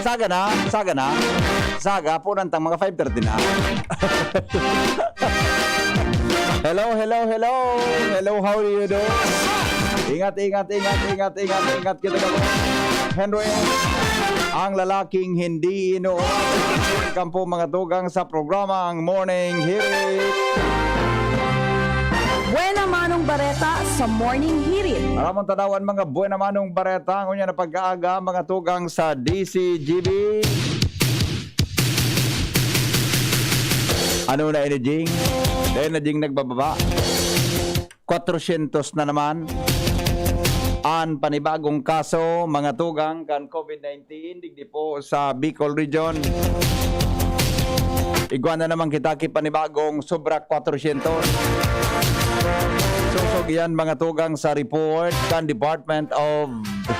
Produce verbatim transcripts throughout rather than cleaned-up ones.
Saga na, saga na. Saga, punan tang mga five thirty na. Hello, hello, hello. Hello, how do you do? Ingat, ingat, ingat, ingat, ingat, ingat kita ka. Henry, ang lalaking hindi inuulit. Kampo mga tugang sa programa ang Morning Hirit. Buena Manong Bareta sa Morning Hirit. Aramon tanawan mga buena manong bareta. Ngunyan na pag-aaga, mga tugang sa D C G B. Ano na ini, Jing? Dahil na, Jing, nagbababa. Kwatrosyentos na naman an panibagong kaso, mga tugang, kan COVID nineteen, digdi po sa Bicol Region. Igwa na naman kita ki panibagong sobra kwatrosyentos. Sosog iyan, mga tugang, sa report kan Department of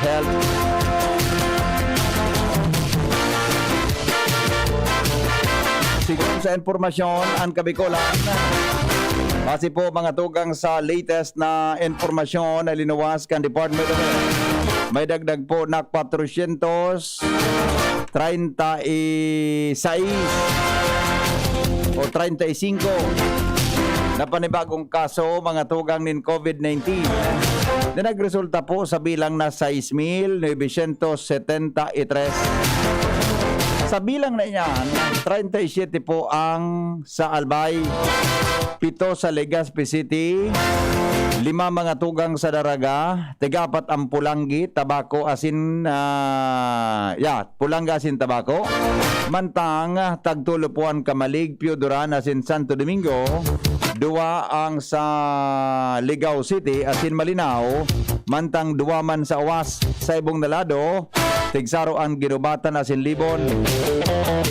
Health. Sigon sa impormasyon, an Kabikolan, base po, mga tugang, sa latest na impormasyon na linuwas kan Department of Health, may dagdag po na kwatrosyentos treinta y seis o treinta y cinco na panibagong kaso, mga tugang, nin COVID nineteen, na nagresulta po sa bilang na sais mil novecientos setenta y tres. Sa bilang na iyan, treinta y siete po ang sa Albay, pito sa Legazpi City, lima, mga tugang, sa Daraga, tigapat ang Pulanggi, Tabaco asin, ah, yeah, Pulangga asin Tabaco. Mantang, ah, tagtulo po an Camalig, Pio Duran asin Santo Domingo. Duwa ang sa Ligao City asin Malinao, mantang duwa man sa Oas. Sa ibong na lado, tigsaro an Guinobatan asin Libon.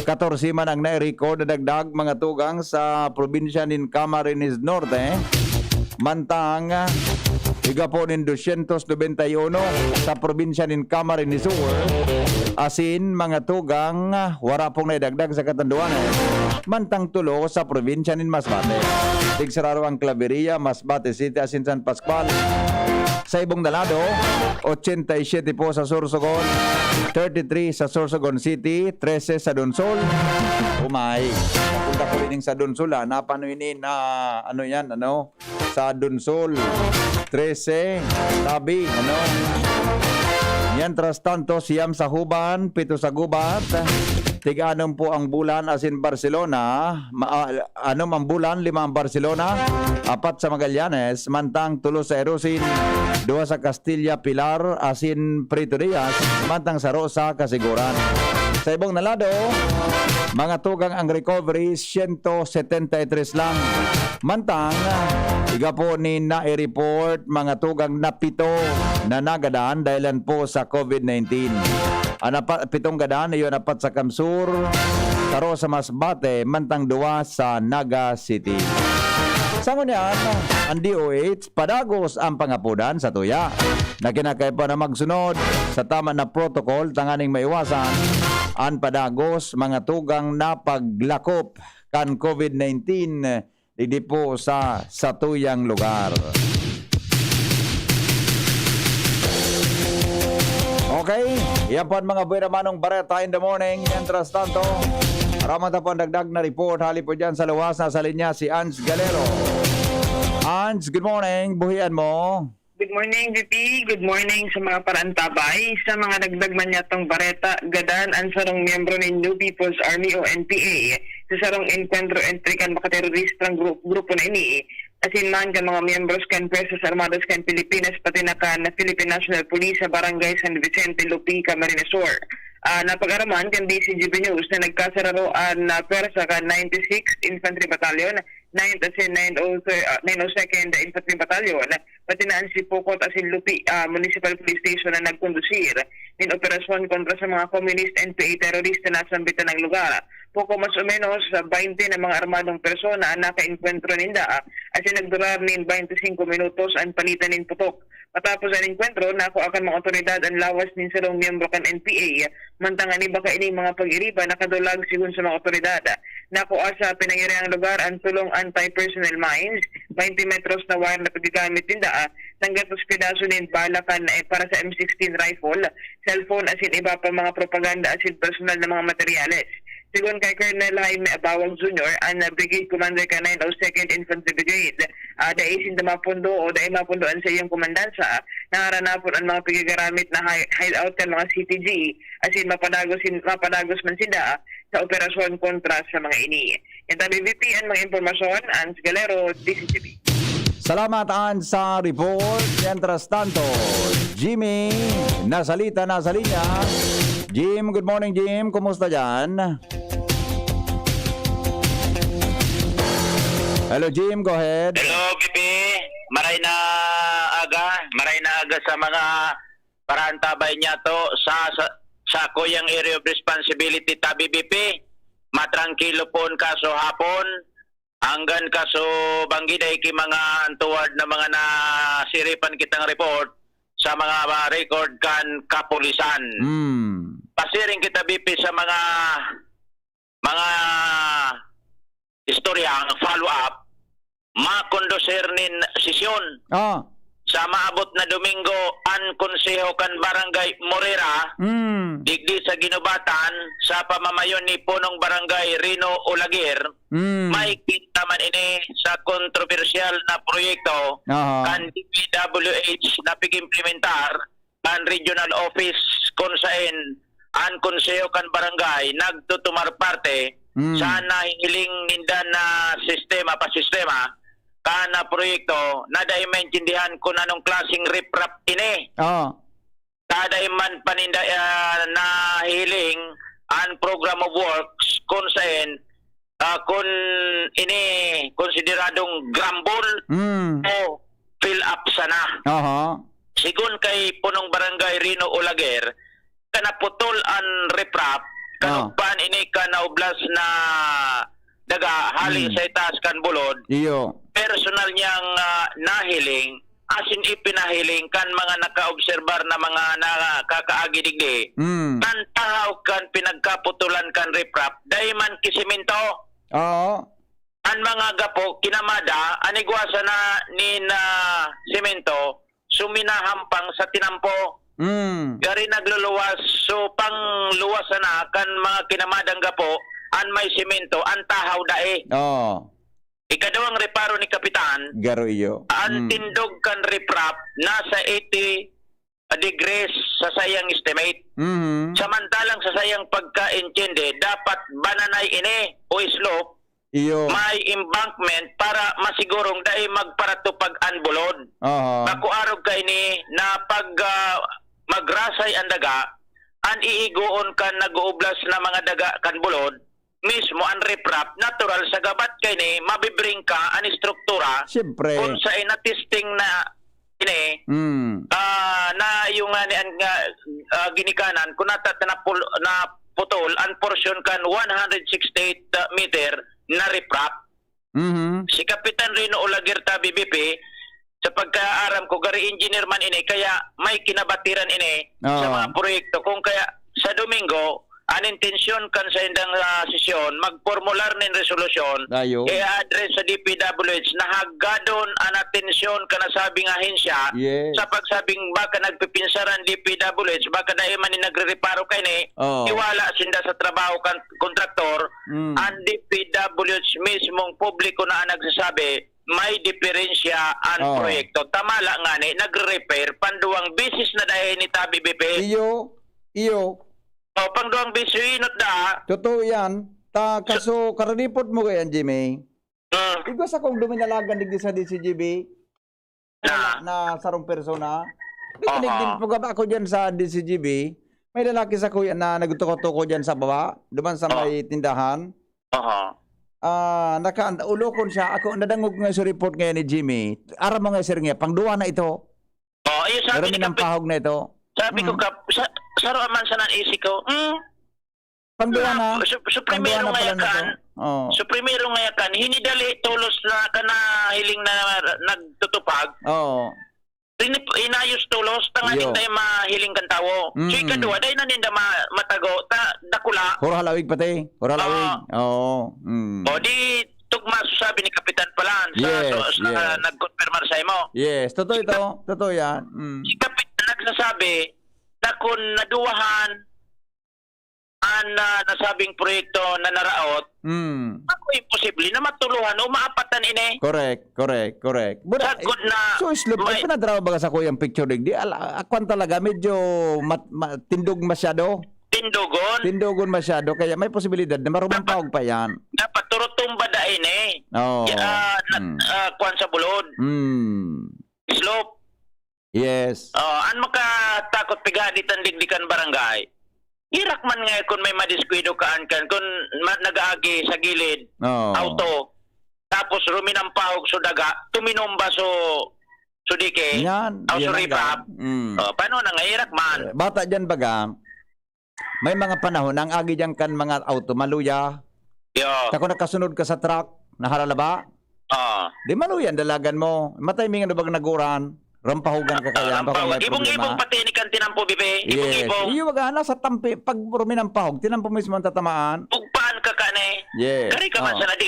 Katorse man ang nai-record na dagdag, mga tugang, sa probinsya nin Camarines Norte. Mantang, igwa po nin dosyentos nobenta y uno sa probinsya nin Camarines Sur, asin mga tugang, wara pong naidagdag sa katanduanan. Mantang tulo sa probinsya nin Masbate. Tigsararo ang Claveria, Masbate City, asin San Pascual. Sa ibong na lado, ochenta y siete po sa Sorsogon, thirty-three sa Sorsogon City, trese sa Donsol. Umay, punta ko rin sa Donsol, ah. Napano ini na, ano yan, ano? Sa Donsol, trese, tabi, ano? Mientras tanto, siyam sa Huban, pito sa Gubat, tig-anom po ang Bulan asin Barcelona, ma-, ah, anom ang Bulan, lima ang Barcelona, apat sa Magallanes, mantang tulo sa Erosin, duwa sa Castilla, Pilar, asin Prito Diaz, mantang saro sa Kasiguran. Sa ibong na lado, mga tugang ang recovery, siyento setenta y tres lang. Mantang, igwa po ni nai-report, mga tugang na pito na nagadan dahilan po sa COVID nineteen. Ang apa-, pitong gadan, iyon apat sa Kamsur, saro sa Masbate, mantang duwa sa Naga City. Sa ngunyan, ang D O H, padagos ang pangapodan sa tuya na kinakaipuhan na magsunod sa tama na protocol tanganing maiwasan an padagos, mga tugang na paglakop kan COVID nineteen digdi po sa satuyang lugar. Okay, yan po ang mga buena manong bareta in the morning. Mientras tanto, aramon ta po ang dagdag na report. Hali po dyan sa luwas, nasa linya si Ans Galero. Ans, good morning. Buhian mo. Good morning, V P. Good morning sa mga parantabay. Sa mga dagdag man yatong bareta, gadan ang sarong miyembro nin New People's Army o N P A sa sarong enkwentro entre kan makateroristang gru- grupo na ini asin man kan mga miyembros kan Fuerzas Armadas kan Pilipinas pati na kan Philippine National Police sa Barangay San Vicente, Lupi, Camarines Sur. Ah, napag-araman kan D C G B News na nagkasararoan na pwersa kan ninety-sixth Infantry Battalion, ninth asin nine oh third, ah, nine oh second Infantry Battalion, pati na an Sipocot asin Lupi, ah, Municipal Police Station na nagkondusir nin operasyon kontra sa mga Communist N P A terorista na sambitan ng lugar. Poko mas o menos, ah, baynte na mga armadong persona ang nakaengkwentro ninda, ah, asin nagdurar nin baynte singko minutos an palitan nin putok. Matapos an engkwentro, nakua kan mga awtoridad an lawas nin sarong miyembro kan N P A, mantang an iba kaining mga pag-iriba nakadulag, sigon sa mga awtoridad. Nakua sa pinangyarihang lugar an tolong anti-personnel mines, twenty metros na wire na paggagamit ninda, ah, nanggatos pedaso nin bala kan, eh, para sa M sixteen rifle, cellphone asin iba pa mga propaganda asin personal na mga materyales. Sigon kay Colonel Jaime Abawag Junior, an, ah, Brigade Commander kan nine oh second Infantry Brigade, ah, dai sinda mapundo o dai mapundo an saiyang komandansa, ah, nangaranapon an mga pigagaramit na hi-, hideout kan mga C T G, asin mapadagos sin-, mapadagos man sinda, ah, sa operasyon kontra sa mga ini. Yan tabi, B P, an mga impormasyon, Ans Galero, D Z G B. Salamat, Ans, sa report. Mientras tanto, Jimmy, nasa lita, nasa linya. Jim, good morning, Jim. Kumusta dyan? Hello, Jim. Go ahead. Hello, B P. Maray na aga. Maray na aga sa mga paraantabay niya to sa, sa, sa kuyang area of responsibility ta B B P. Matrangkilo poon ka so hapon, hanggan ka so banggi dai ki mga untoward na mga nasiripan kitang report sa mga, mga record kan kapulisan. Hmm. Pasiring kita, B P, sa mga, mga istorya, follow up, makondusir nin sesyon. Ah. Sa maabot na Domingo, an Konseho kan Barangay Morera, Mm. digdi sa Guinobatan, sa pamamayon ni Punong Barangay Rino Olaguer, Mm. may kinta man ini sa kontrobersyal na proyekto Aha. kan D P W H na pig-implementar kan regional office, kun saen an konseho kan barangay nagtutumar parte Mm. sa nahihiling ninda na sistema pa sistema kan, ah, proyekto na dai maintindihan kun anong klaseng riprap ini. Oo. Ta dai man pa ninda, ah, nahihiling an program of works kun saen, ah, kun ini konsideradong grumble Mm. o fill up sana. Aha. Sigon kay Punong Barangay Rino Olaguer, kanaputol an riprap, Ah. kanugban ini kan naublas na daga hali Mm. sa itaas kan bulod. Iyo. Personal niyang, ah, nahiling, asin ipinahiling kan mga nakaobserbar na mga nakakaagi digdi. Mm. Kan tahaw kan pinagkaputolan kan riprap, dai man ki semento. Oo. An mga gapo, kinamada, an igwa sana nin, ah, semento, suminahampang sa tinampo. Mm. Gari nagluluwas, so pangluwas sana kan mga kinamadang gapo, an may semento, an tahaw dai. Oo. Ikaduwang reparo ni Kapitan, Garo iyo. an Mm. tindog kan riprap nasa eighty degrees sa saiyang estimate. Mhm. Samantalang sa saiyang pagkaintindi, dapat bananay ini o slope, Iyo. may embankment para masigurong dai magparatupag an bulod. Aha. Bako arog kaini na pag, ah, magrasay an daga, an iigoon kan nag-uublas na mga daga kan bulod, mismo an riprap, natural sa gabat kaini, mabibringka an estruktura Siyempre. kun sa inatesting na ini, Mm. ah, na yung nga ni an nga, ah, ginikanan, kun nata-, napul-, naputol an porsyon kan one hundred sixty-eight meter na riprap. Mhm. Si Kapitan Rino Olaguer ta B B P, sa pagkaaram ko, gari engineer man ini, kaya may kinabatiran ini sa Oo. mga proyekto. Kung kaya, sa Domingo, an intensyon kan saindang, ah, sesyon, magpormular nin resolusyon, Ayo. i-address sa D P W H na hagadon an atensyon kan nasabing ahensya Yes. sa pagsabing baka nagpipinsaran D P W H, baka dai man ni nagrereparo kaini, Oo. iwala sinda sa trabaho kan kontraktor, Mm. an D P W H mismong publiko na an nagsasabi, may diferensya an Oo. proyekto. Tama la ngani, nagre-repair, panduwang beses na dai ni ta B B P. Iyo, iyo. O, pangduwang beses, inot da. Totoo yan. Ta, So kaso, karalipot mo kaya, Jimmy? Mm. Igwa sakong duminalagan digdi sa D C G B. Na? Na sarong persona. Di Aha. tinigil po ka ba ako dyan sa D C G B? May lalaki sa kuya na nagtuko-tuko dyan sa baba, duman sa Oh. may tindahan. Aha. Ah, naka-, ulokon siya. Ako, nadangog nga sa report ngayon ni Jimmy. Aram mo nga, sir, nga, pangduwa na ito. Oh, iyo, sabi Pero ni Kapit-, minampahog na ito. sabi ko, Mm. Kap-, sa, saro man sa nan isi ko, hmm, Pangduwa na. Su-, su-, Pangduwa primero na nga pala na yakan. to. Oo. Su-, primero nga yakan, hinidali tolos na ka na hiling na nagtutupag. Oo. Rinip-, inayos tolos, tanganing Iyo. dai mahiling kan tawo. So, Mm. ikaduwa, dai na ninda ma-, matago, ta, dakul Wala. Huro halawig pati. Huro halawig. Oo. Oo. Mm. O, di, tugma sa sabi ni Kapitan Palan sa, Yes, sa, sa yes. nagkonfirmar sa imo. Yes, totoo ito. Totoo yan. Mm. Si Kapitan nagsasabi na kung naduwahan an, ah, nasabing proyekto na naraot, Mm. ako imposible na matuluhan o maapatan ini. Correct, correct, correct. Buda, Sagkod na so, slope, may pinadraw baga sa kuyang picture digdi. Ala, akwan talaga, medyo mat-, ma-, tindog masyado. Tindogon. Tindogon masyado, kaya may posibilidad na marumampawag pa yan. Dapat turutumba da ini. Oo. Ya, ah, na, Mm. ah, kwan sa bulod. Mm. Slope. Yes. Oh, an makatakot pighadi tan digdi kan barangay. Irak man nga kun may madiskuido ka an kan, kun ma-, nag-aagi sa gilid, Oo. auto. Tapos ruminampahog so daga, tuminumba so, so dike, Yan, o so yan ang riprap. ga-, mm. Oh, paano na nga, irak man? Eh, bata dyan baga, may mga panahon na ang agi diyan kan mga auto, maluya. Yo. Tako nakasunod ka sa truck, naharalaba. Oo. Di maluya ang dalagan mo. Matay mingan na bag naguran, rampahugan ka kaya, Ah, baka may rampahugan. Ibong-ibong problema. Pati ni kan tinampo, bibi. Yes. Ibong-ibong. Iyo, wag na, sa tampi, pag ruminampahog, tinampo mismo ang tatamaan. Ugpaan ka ka na eh. Yes. Gari ka man Oo. sana di.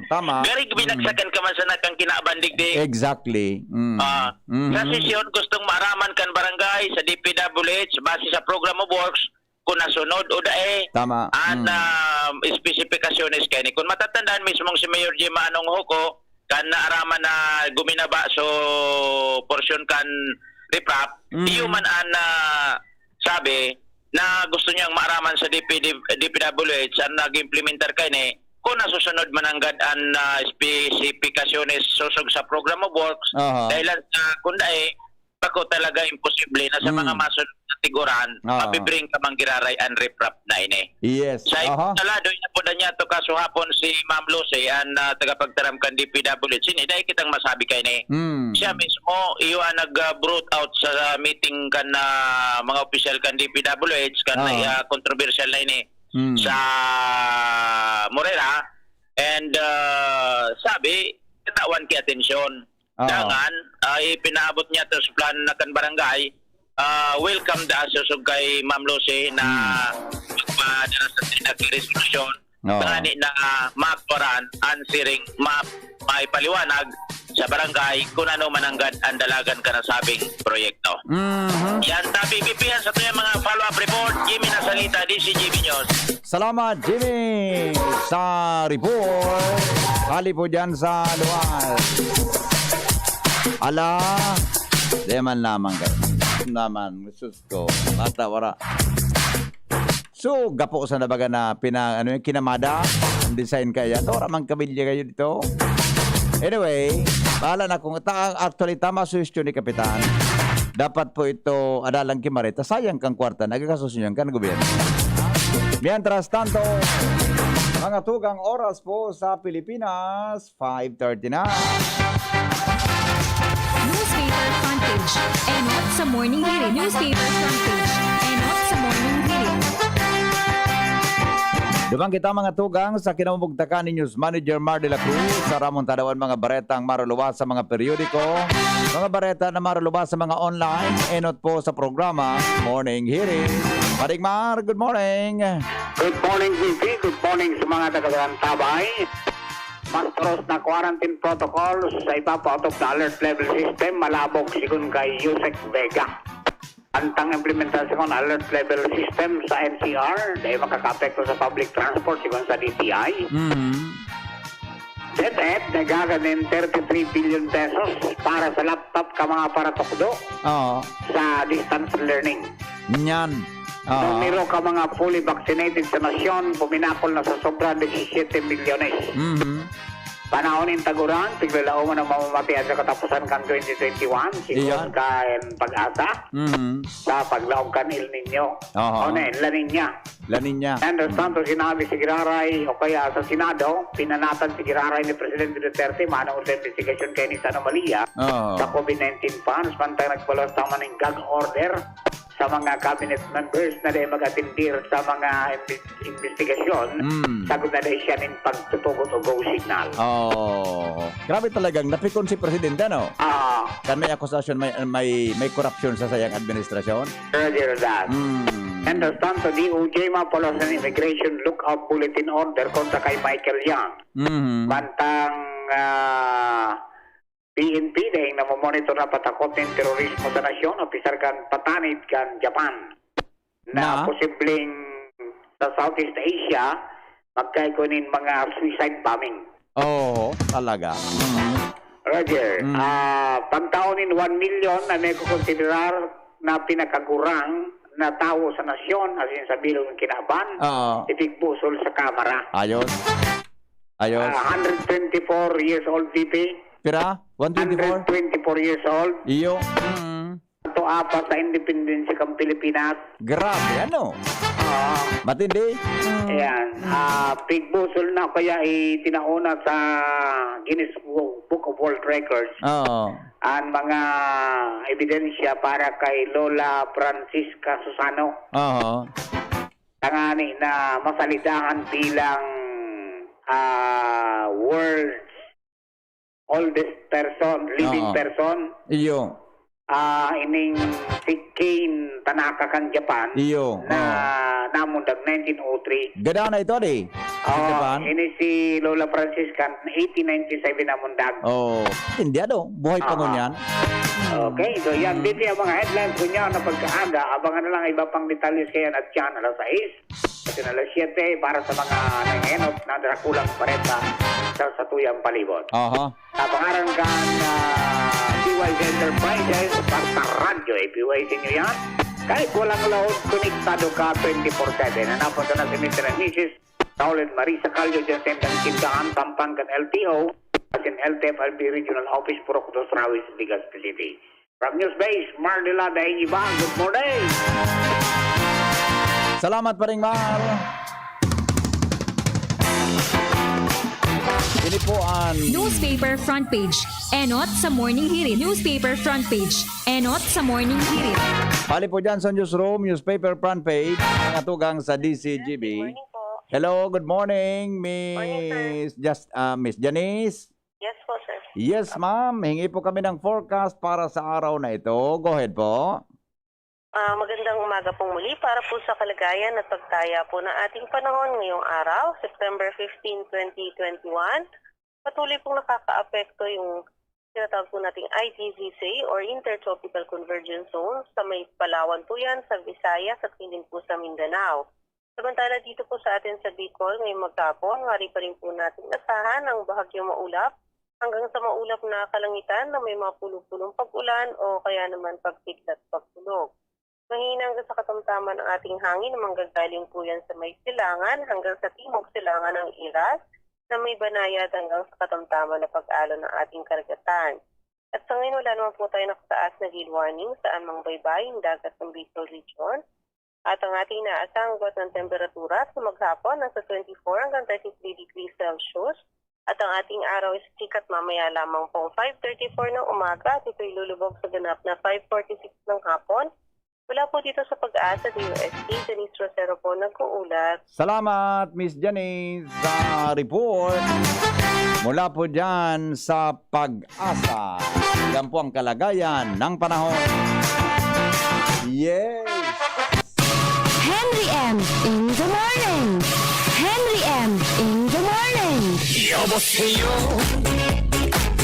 Tama. Gari Mm. binagsakan ka man sana kang kinabandig di. Exactly. Mm. Ah, Mhm. sa sesyon, gustong maaraman kan barangay, sa D P W H, base sa program of works, kung nasunod o dae, Tama. an, Mm. ah, espesipikasyones kaini. Kung matatandaan mismong si Mayor Jim Anong Huko, kan naaraman na guminaba so porsyon kan riprap, Mm. iyo man an, ah, sabi na gusto niyang maaraman sa D P D, D P W H, an nag-implementar kaini, kung nasusunod mananggad an, ah, espesipikasyones sosog sa program of works, Aha. dahil sa, kung dae, bako talaga imposible na sa mga Mm. masunod na tiguran, Oo. mabibring ka man giraray an riprap na ini. Yes. Sa Aha. Sa lado, inapodan niya to kasuhapon si Ma'am Lucy, an, ah, tagapagtaram kan D P W H. Sini, dai kitang masabi kaini. Mm. Siya mismo, iyo an nag, ah, brought out sa meeting kan, ah, mga opisyal kan D P W H, kan, Oo. ah, kontrobersyal na ini Mm. sa Morera. And, ah, sabi, katawan ki atensyon. Oo. Dangan, ah, ipinaabot niya to sa plan na kan barangay. Ah, welcome da sosog kay Ma'am Lucy na Hmm. magpadala sa Senado resolusyon. Oo. Ngani na maaktuaran an siring ma-, maipaliwanag sa barangay kung ano mananggad ang dalagan kan nasabing proyekto. Mhm. Yan, tabi, pipihan sa tuyang mga follow-up report. Jimmy Nasalita, D C G B News. Salamat, Jimmy, sa report. Hali po dyan sa luwas. Ala, di man lamang kayo. Naman, sus ko, bata, wara. So, gapo sa nabaga na pina-, ano yung kinamada, ang design kaya. Tora mang kabilya kayo dito. Anyway, bahala na kung ta-, actually, tama suhestyon ni Kapitan. Dapat po ito adalang kimareta. Sayang kang kwarta, nagkakasusunyan ka ng gobyerno. Mientras tanto, mga tugang oras po sa Pilipinas, five thirty na. Newspaper front page. Enot sa Morning Hirit. Newspaper front page. Enot sa Morning Hirit. Duman kita, mga tugang, sa kinamumugtakan ni News Manager Mar de la Cruz, sa ramong tadawan mga baretang maruluwas sa mga periodiko, mga bareta na maruluwas sa mga online, enot po sa programa Morning Hirit. Paring Mar, good morning. Good morning, G P. Good morning sa mga taga-Tarantabay. Mas toros na quarantine protocols sa ipapaotob na alert level system, malabog sigon kay Yusek Vega. Antang implementasyon ng alert level system sa N C R, dahil makakaapekto sa public transport, sigon sa D T I. Mm. DepEd, nagaganin thirty-three billion pesos para sa laptop ka mga paratukdo Oo. sa distance learning. Yan. Oo. Numero ka mga fully vaccinated sa nasyon, puminakol na sa sobra disisiyete milyones. Mhm. Panahon nin taguran, tiglalaom na mamamatian sa katapusan kan twenty twenty-one, sigon Iyan. kan PAGASA, Mhm. sa paglaog kan El Niño. Aha. O na, La Niña. La Niña. And, Mm. tanto sinabi si Giraray, o kaya sa Senado, pinanatan si Giraray ni Presidente Duterte, manongod sa investigasyon kaini sa anomalya Oo. sa COVID nineteen funds, mantang nagbalos naman ng gag order sa mga cabinet members na dai mag-atendir sa mga imbi-, investigasyon, Mm. sagkod na dai siya nin pagtutugot o go signal. Oh. Grabe talagang napikon si Presidente, ano? Ah. Kan may akusasyon, may, may, may korupsyon sa sayang administrasyon? Roger that. Mm. Understand to D O J, mapulos an immigration lookout bulletin order kontra kay Michael Young. Mhm. Mantang, ah, P N P dahil namomonitor na patakot nin terorismo sa nasyon, opisar kan patanid kan Japan na Na? posibleng sa Southeast Asia, magkaigo nin mga suicide bombing. Oo, talaga. Mm. Roger, Mm. ah, pagtao nin one million na may kukonsiderar na pinakagurang na tawo sa nasyon, asin sa bilog ng kinaban, Oo. ipigbusol sa Kamara. Ayos. Ayos. Ah, hundred twenty-four years old, V P. Pira? One twenty-four? Hundred twenty-four years old. Iyo. Mm. Ito apat sa independensya kang Pilipinas. Grabe, ano? Ah. Matindi. Mm. Ayan. Ah, pigbusol na kaya itinauna sa Guinness Wo-, Book of World Records Oo. ang mga ebidensya para kay Lola Francisca Susano. Oo. Tangani na masalidahan bilang, ah, world's oldest person, living Oo. person. Iyo. Ah, ining si Kane Tanaka kan Japan Iyo. na Oo. namundag nineteen oh three. Gada na ito, di? Sa Oo, Japan? ini si Lola Francisca, eighteen ninety-seven namundag. Oh, hindi ano, buhay pa Aha. ngunyan. Okay, so yan, Mm. dito yung mga headlines ngunyan na pagkaaga. Abangan na lang iba pang detalye sa yan at yan, alas sais. At yun, alas siyete, para sa mga nangenot na dakulang bareta sa satuyang palibot. Aha. Sa pangaran kan, ah, P Y C Enterprises, basta radyo, eh, P Y C nyo yan. Kahit walang load, konektado ka twenty-four seven. Hanapon ka na si Mister and Missus Raul and Marisa Callo dyan sa Indang Tindahan, Pampang kan L T O, as in L T F L B Regional Office, Purok Dos, Rawis, Legazpi City. From News Base, Marnila Daingiba, good morning! Salamat, Paring Mar. Ini po ang Newspaper front page. Enot sa Morning Hirit. Newspaper front page. Enot sa Morning Hirit. Pali po dyan sa newsroom, newspaper front page, mga tugang sa D C G B. Good morning po. Hello, good morning, Morning, sir. Miss Just, ah, Miss Janice. Yes po, sir. Yes, ma'am. Hingi po kami ng forecast para sa araw na ito. Go ahead po. Ah, magandang umaga pong muli para po sa kalagayan at pagtaya po ng ating panahon ngayong araw, September fifteen, twenty twenty-one. Patuloy pong nakakaapekto yung tinatawag po nating I T Z C or Intertropical Convergence Zone. Sa may Palawan po yan, sa Visayas at din po sa Mindanao. Samantala dito po sa atin sa Bicol, ngayong maghapon, ngari pa rin po natin asahan ang bahagyong maulap hanggang sa maulap na kalangitan na may mga pulo-pulong pag-ulan o kaya naman pagkidlat, pagkulog. Mahina hanggang sa katamtaman ang ating hangin na manggagaling po yan sa may silangan hanggang sa timog silangan ng Iras na may banayad hanggang sa katamtaman na pag-alon ng ating karagatan. At sa ngayon, wala naman po tayo nakataas na gale warning sa anumang baybayin dagat ng Bicol Region. At ang ating inaasahang agwat ng temperatura sa maghapon nasa twenty-four hanggang thirty-three degrees Celsius. At ang ating araw ay sikat mamaya lamang pong five thirty-four ng umaga at ito'y lulubog sa ganap na five forty-six ng hapon. Mula po dito sa Pag-asa D U S T, Janice Rosero po nag-uulat. Salamat, Miss Janice, sa report. Mula po dyan sa Pag-asa. Yan po ang kalagayan ng panahon. Yes! Henry M in the morning. Henry M in the morning. 여보세요.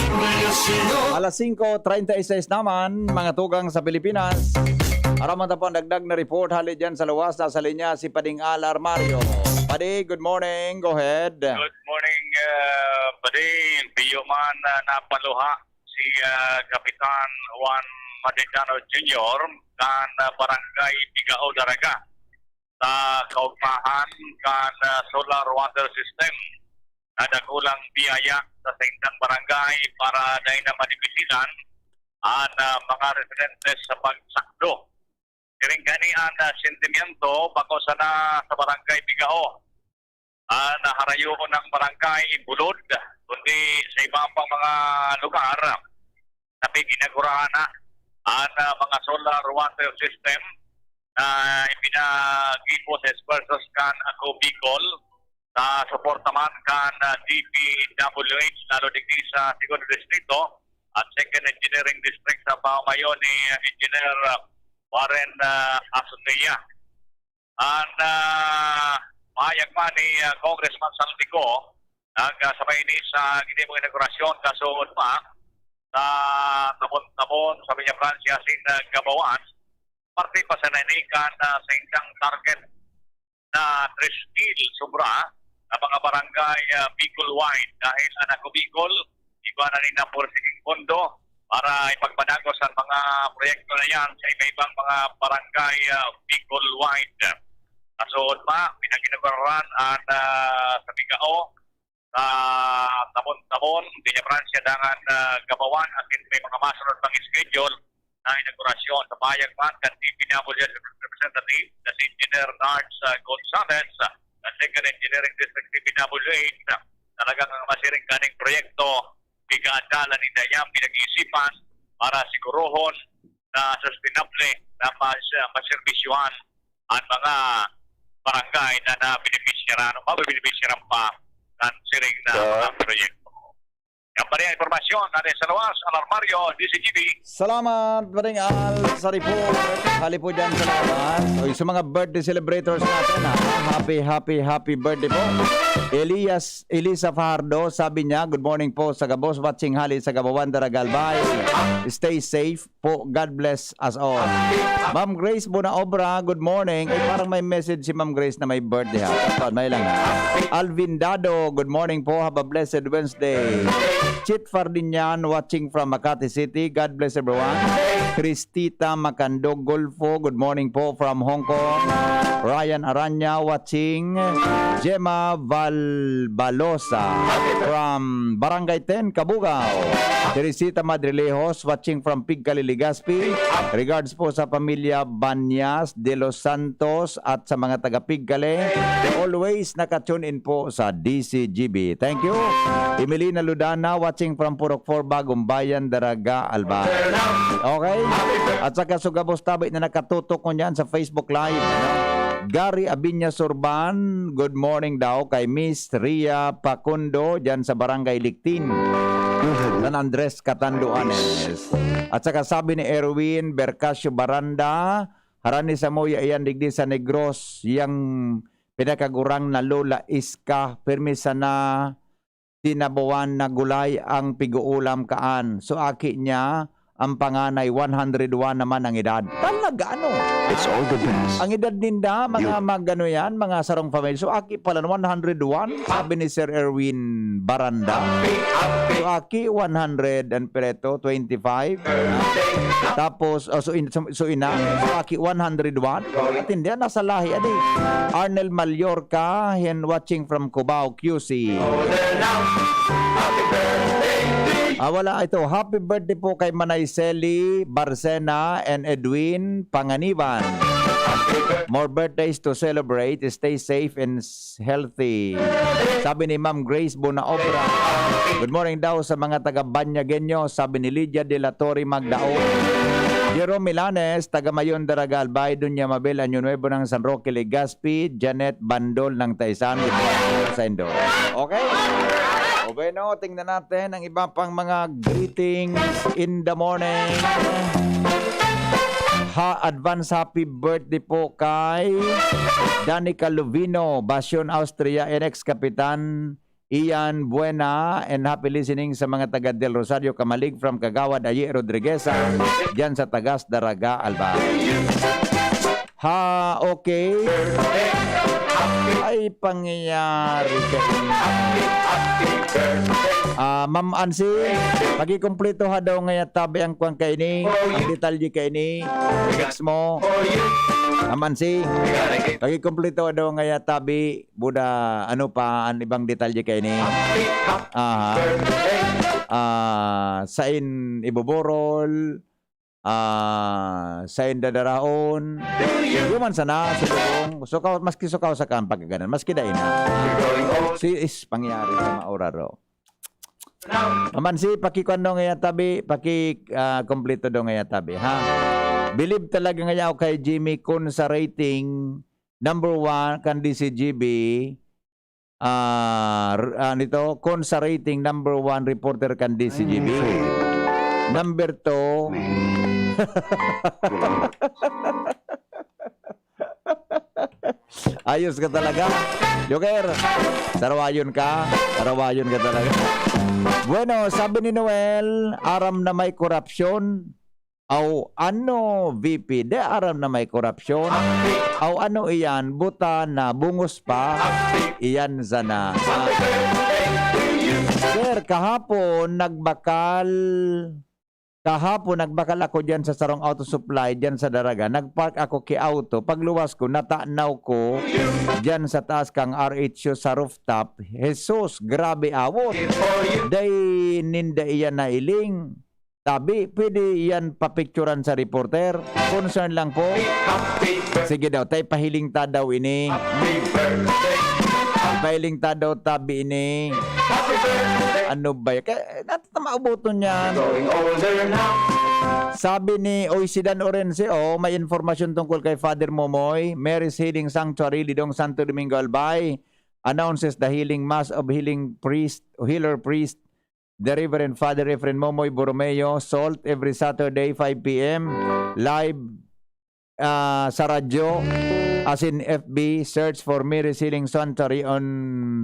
안녕하세요. Alas singko treinta y seis naman, mga tugang sa Pilipinas. Aram ta po ang dagdag na report hali dyan sa luwas. Nasa linya si Pading Al Armario. Padi, good morning. Go ahead. Good morning, uh, Padi. Biyo man, uh, napaluha si, uh, Kapitan Juan Madedano Junior kan, uh, Barangay Pigao, Daraga. Sa kaugmahan kan, ah, solar water system na dakulang biyaya sa saindang barangay para dai na madibisilan an, ah, mga residentes sa pagsakdo. Siring kani an, ah, sentimiento bako sana sa Barangay Pigao, ah, na harayoon ng Barangay Bulod, kundi sa iba pang mga lugar na may ginagurahana an, ah, mga solar water system na ipinagibo sa esfuerzos kan Ako Bicol sa suporta man kan, ah, D P W H, lalo digdi sa Segundo Distrito at Second Engineering District sa pamamayo ni, ah, Engineer, ah, Warren, ah, Azotea. An, ah, pahayag man ni, ah, Congressman Saldico, nag, ah, sabay ni sa ginibong inaugurasyon, kasuod pa, sa Tabon-Tabon, sa Villa Francia, sin, ah, Gabawan, parte pa sa nanikan na sa indang target na tres mil sobra na mga barangay, ah, Bicol-wide. Dahil ang Ako Bicol, iba na rin ang pursiging pondo para ipagpadagos ang mga proyekto na yan sa iba-ibang mga barangay, ah, Bicol-wide. Kasuod pa, pinag-inauguraran ang, ah, sa Bigao, sa Tabon-Tabon, Villa Francia, dangan, ah, Gabawan, asin may mga masunod pang schedule na inaugurasyon. Sa pahayag man kan D P W H representative na si Engineer Nards, ah, Gonzalez, ah, na Second Engineering District D P W H, ah, talagang ang masiring kaning proyekto, pigaadalan ninda yan, pinag-iisipan para sigurohon na sustainable na mas, ah, maserbisyuhan ang mga barangay na nabenepisyaran o mabebenepisyaran pa kan siring na Sa mga proyekto. Yan pa rin ang impormasyon natin sa luwas, Alarmario, D Z G B. Salamat, Paring Al, sa report. Hali po dyan sa luwas. O, sa mga birthday celebrators natin, ha? Happy, happy, happy birthday po. Elias, Elisa Fajardo, sabi niya, "Good morning po sa gabos, watching hali sa Gabawan, Daraga, Albay. Stay safe po. God bless us all." Ma'am Grace Bonaobra, good morning. Ay, parang may message si Ma'am Grace na may birthday, ha? Tapos, may lang. Alvin Dado, good morning po. Have a blessed Wednesday. Chit Fardinian, watching from Makati City. God bless everyone. Christita Macandog Golfo, good morning po from Hong Kong. Ryan Aranya, watching. Gemma Valbalosa from Barangay ten, Cabugao. Teresita Madrilejos, watching from Pigcali, Legazpi. Regards po sa pamilya Banyas, De Los Santos, at sa mga taga Pigcali. Always naka-tune in po sa D Z G B. Thank you. Emelina Ludana, watching from Purok four, Bagumbayan, Daraga, Albay. Okay? At saka sa gabos tabi na nakatutok ko niyan sa Facebook Live. Gary Abiña Surban, good morning daw kay Miss Ria Pacundo, dyan sa Barangay Lictin, San Andres, Catanduanes. At saka sabi ni Erwin Bercasio Baranda, "Harani samuya iyan digdi sa Negros, yang pinakagurang na Lola Iska, pirmi sana tinabawan na gulay ang pig-uulam kaan. So, aki niya, ang panganay, one hundred one naman ang edad." Talaga, ano? It's all the best. Ang edad ninda, mga You mag-ano yan, mga sarong family. So, aki pala, one hundred one, sabi ni Sir Erwin Baranda. So, aki, one hundred and preto, twenty-five. Tapos, oh, so, in, so, so ina, so aki, one hundred one. At hindi, nasa lahi, adi. Arnel Mallorca, and watching from Cubao, Q C. Ah, wala ito. Happy birthday po kay Manay Sally Barcena and Edwin Panganiban. More birthdays to celebrate. Stay safe and s-, healthy. Sabi ni Ma'am Grace Bonaobra. Good morning daw sa mga taga Banyagueño, sabi ni Lydia de la Torre Magdao. Jerome Milanes, taga Mayon, Daraga, Albay, Doña Mabel, Año Nuevo ng San Roque, Legazpi, Janet Bandol ng Taisan. Good morning sa indo. Okay? O bueno, tingnan natin ang iba pang mga greetings in the morning. Ha, advance happy birthday po kay Danica Luvino, Basyon, Austria, and ex-kapitan Ian Buena, and happy listening sa mga taga Del Rosario, Camalig, from Kagawad Ayi Rodrigueza, dyan sa Tagas, Daraga, Albay. Ha, okay. Ay, pangyayari kayo. Ah, Ma'am Ansi, pakikumpleto ha daw ngaya tabi ang kwan kaini, ang detalye kaini. Text mo. Ma'am Ansi, pakikumpleto ha daw ngaya tabi, buda, ano pa, ang ibang detalye kaini. Aha. Ah, sain ibuburol, ah, sain dadaraon. Di man sana, subong. Sukaw, maski sukaw sa kan pagkaganan, maski dai na. Si is pangyayari sa mauraro. Ma'am Ansi, pakikuan daw ngaya tabi, paki, ah, kompleto daw ngaya tabi, ha? Believe talaga ngaya ako kay Jimmy kun sa rating, number one kan D C G B, ah, r-, ah, nito, kun sa rating, number one reporter kan D C G B. Number two, May. May. Ayos ka talaga. Joker, sarawayon ka. Sarawayon ka talaga. Bueno, sabi ni Noel, aram na may korupsyon. Aw ano, V P, de aram na may korupsyon? Aw ano iyan, buta na, bungos pa? Iyan sana. Sir, kahapon nagbakal, kahapon nagbakal ako diyan sa sarong auto supply diyan sa Daraga. Nagpark ako ki auto. Pagluwas ko, natanaw ko diyan sa taas kang R H U sa rooftop. Jesus, grabe awot. Dai ninda iyan nailing. Tabi, pwede yan papicturan sa reporter? Concern lang po. Sige daw, tay pahiling ta daw ini. Ipahiling ta daw tabi ini. Ano ba yan? Kaya, natatama uboton yan. Sabi ni Oy Sidan Orense, oh, may informasyon tungkol kay Father Momoy, Mary's Healing Sanctuary, Lidong, Santo Domingo, Albay, announces the healing mass of healing priest, healer priest, the Reverend Father Efren Momoy Borromeo, Salt, every Saturday, five p m, live, ah, sa radyo, as in F B, search for Mary's Healing Sanctuary on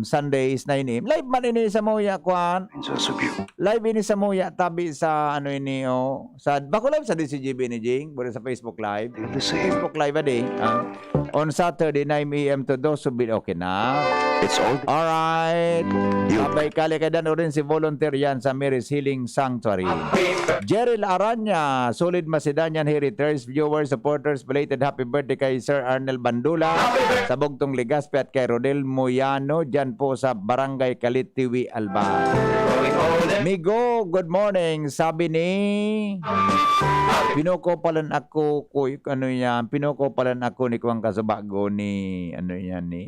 Sundays, nine a m. Live man ini sa Muya, kwan. Live ini sa Muya, tabi sa, ano ini, oh, sa, bako live sa D C G B ni Jing, buri sa Facebook Live. Facebook Live, adi, ah. On Saturday, nine a m to twelve, subit okay na. It's all Alright. You. Sabay kali kay Dan Orin si volunteer yan sa Mary's Healing Sanctuary. Jeril Aranya, solid Macedonian heritage, viewers, supporters, belated happy birthday kay Sir Arnel Bandula sa Bugtong Legazpi at kay Rodel Moyano dyan po sa Barangay Kalitiwi, Albay. Migo, good morning. Sabi ni Pinukopalan ako, kuy, ano yan? Pinukopalan ako ni kuwang kasubago ni, ano yan, ni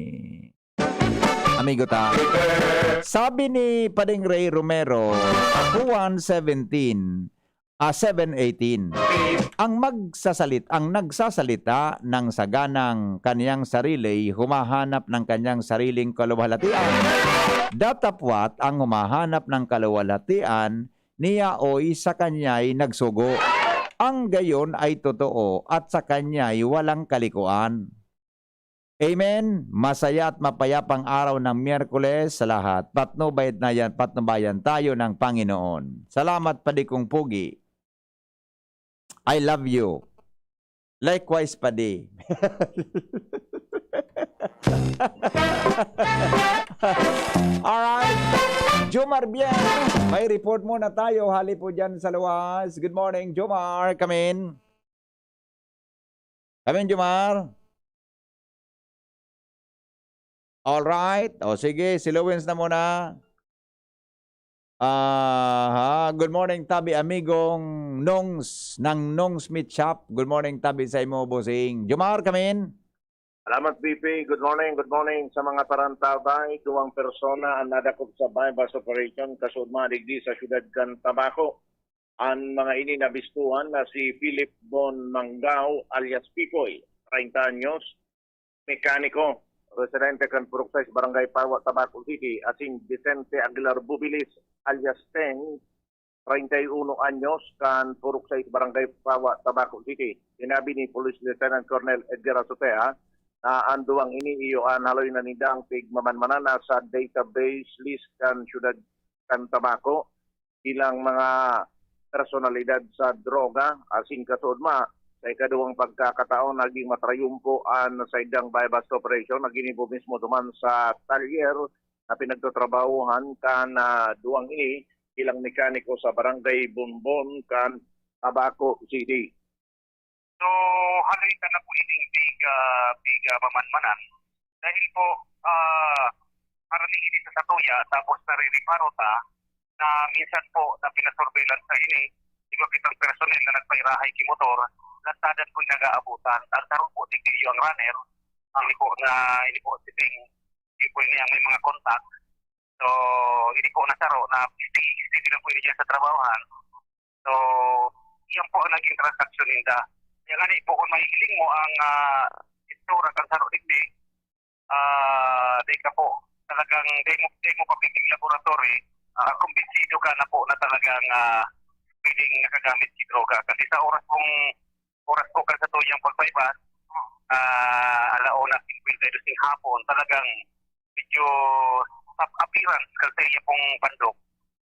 amigo ta. Sabi ni Pading Ray Romero, Juan seventeen, ah, seven eighteen, "Ang magsasalit-, ang nagsasalita ng saganang kaniyang sarili, humahanap ng kaniyang sariling kaluwalhatian. Datapwat ang humahanap ng kaluwalhatian niya oy sa kanya'y nagsugo. Ang gayon ay totoo at sa kanya'y walang kalikoan." Amen. Masaya at mapayapang araw ng Miyerkules sa lahat. Patnubayan na yan, patnubayan tayo ng Panginoon. Salamat, Padi kong Pugi. I love you. Likewise, Padi. Alright. Jomar Bien, may report muna tayo. Hali po dyan sa luwas. Good morning, Jomar. Come in. Come in, Jomar. Alright. O sige, si Lowens na muna. Aha. Good morning, tabi amigong Nongs, ng Nongs Meat Shop. Good morning, tabi sa imo, bossing. Jomar, come in. Salamat, B P. Good morning, good morning sa mga tarantabay. Duwang persona ang nadakop sa buy-bust operation, kasuodma digdi sa siyudad kan Tabaco. Ang mga ini nabistuhan na si Philip Bon Manggao alias Pipoy, treinta anyos, mekaniko, residente kan Purok sais, Barangay Pawa, Tabaco City, asin Vicente Aguilar Bubilis alias Teng, treinta y uno anyos, kan Purok sais, Barangay Pawa, Tabaco City. Sinabi ni Police Lieutenant Colonel Edgar Azotea na ang duwang ini iyo an haloy na nindang pigmamanmanan na sa database list kan siyudad kan Tabaco bilang mga personalidad sa droga, asin kasuodma, sa ikaduwang pagkakataon, naging matrayumpo an saindang buy-bust operation na ginibo mismo duman sa talyer na pinagtatrabahohan kan, ah, duwang ini bilang mekaniko sa Barangay Bonbon kan Tabaco City. So, haloy ta na po ining biga, biga mamanmanan. Dahil po, ah, karani ini sa satuya, tapos narireparo ta, na minsan po na pinasurveillance na ini, iba kitang personnel na nagpairahay ki motor, lantadan po nag-aabutan. Ang tarong po, tigil yung runner, ang ipo na, ini po, sitting, hindi po ini ang may mga contact. So, ini po nasaro na stay, stay lang po ini dyan sa trabahohan. So, iyan po ang naging transaksyon ninda. Kaya nga po, kung mahihiling mo ang, ah, istura kan saro digdi, ah, di ka po, talagang di mo, di mo papigil laboratory, ah, kumbinsido ka na po na talagang, ah, pwedeng nakagamit si droga. Kasi sa oras kong, oras ko kan satuyang pagpaiba, ah, ala una singkwenta y dos ning hapon, talagang medyo sa appearance kasi iya pong pandok,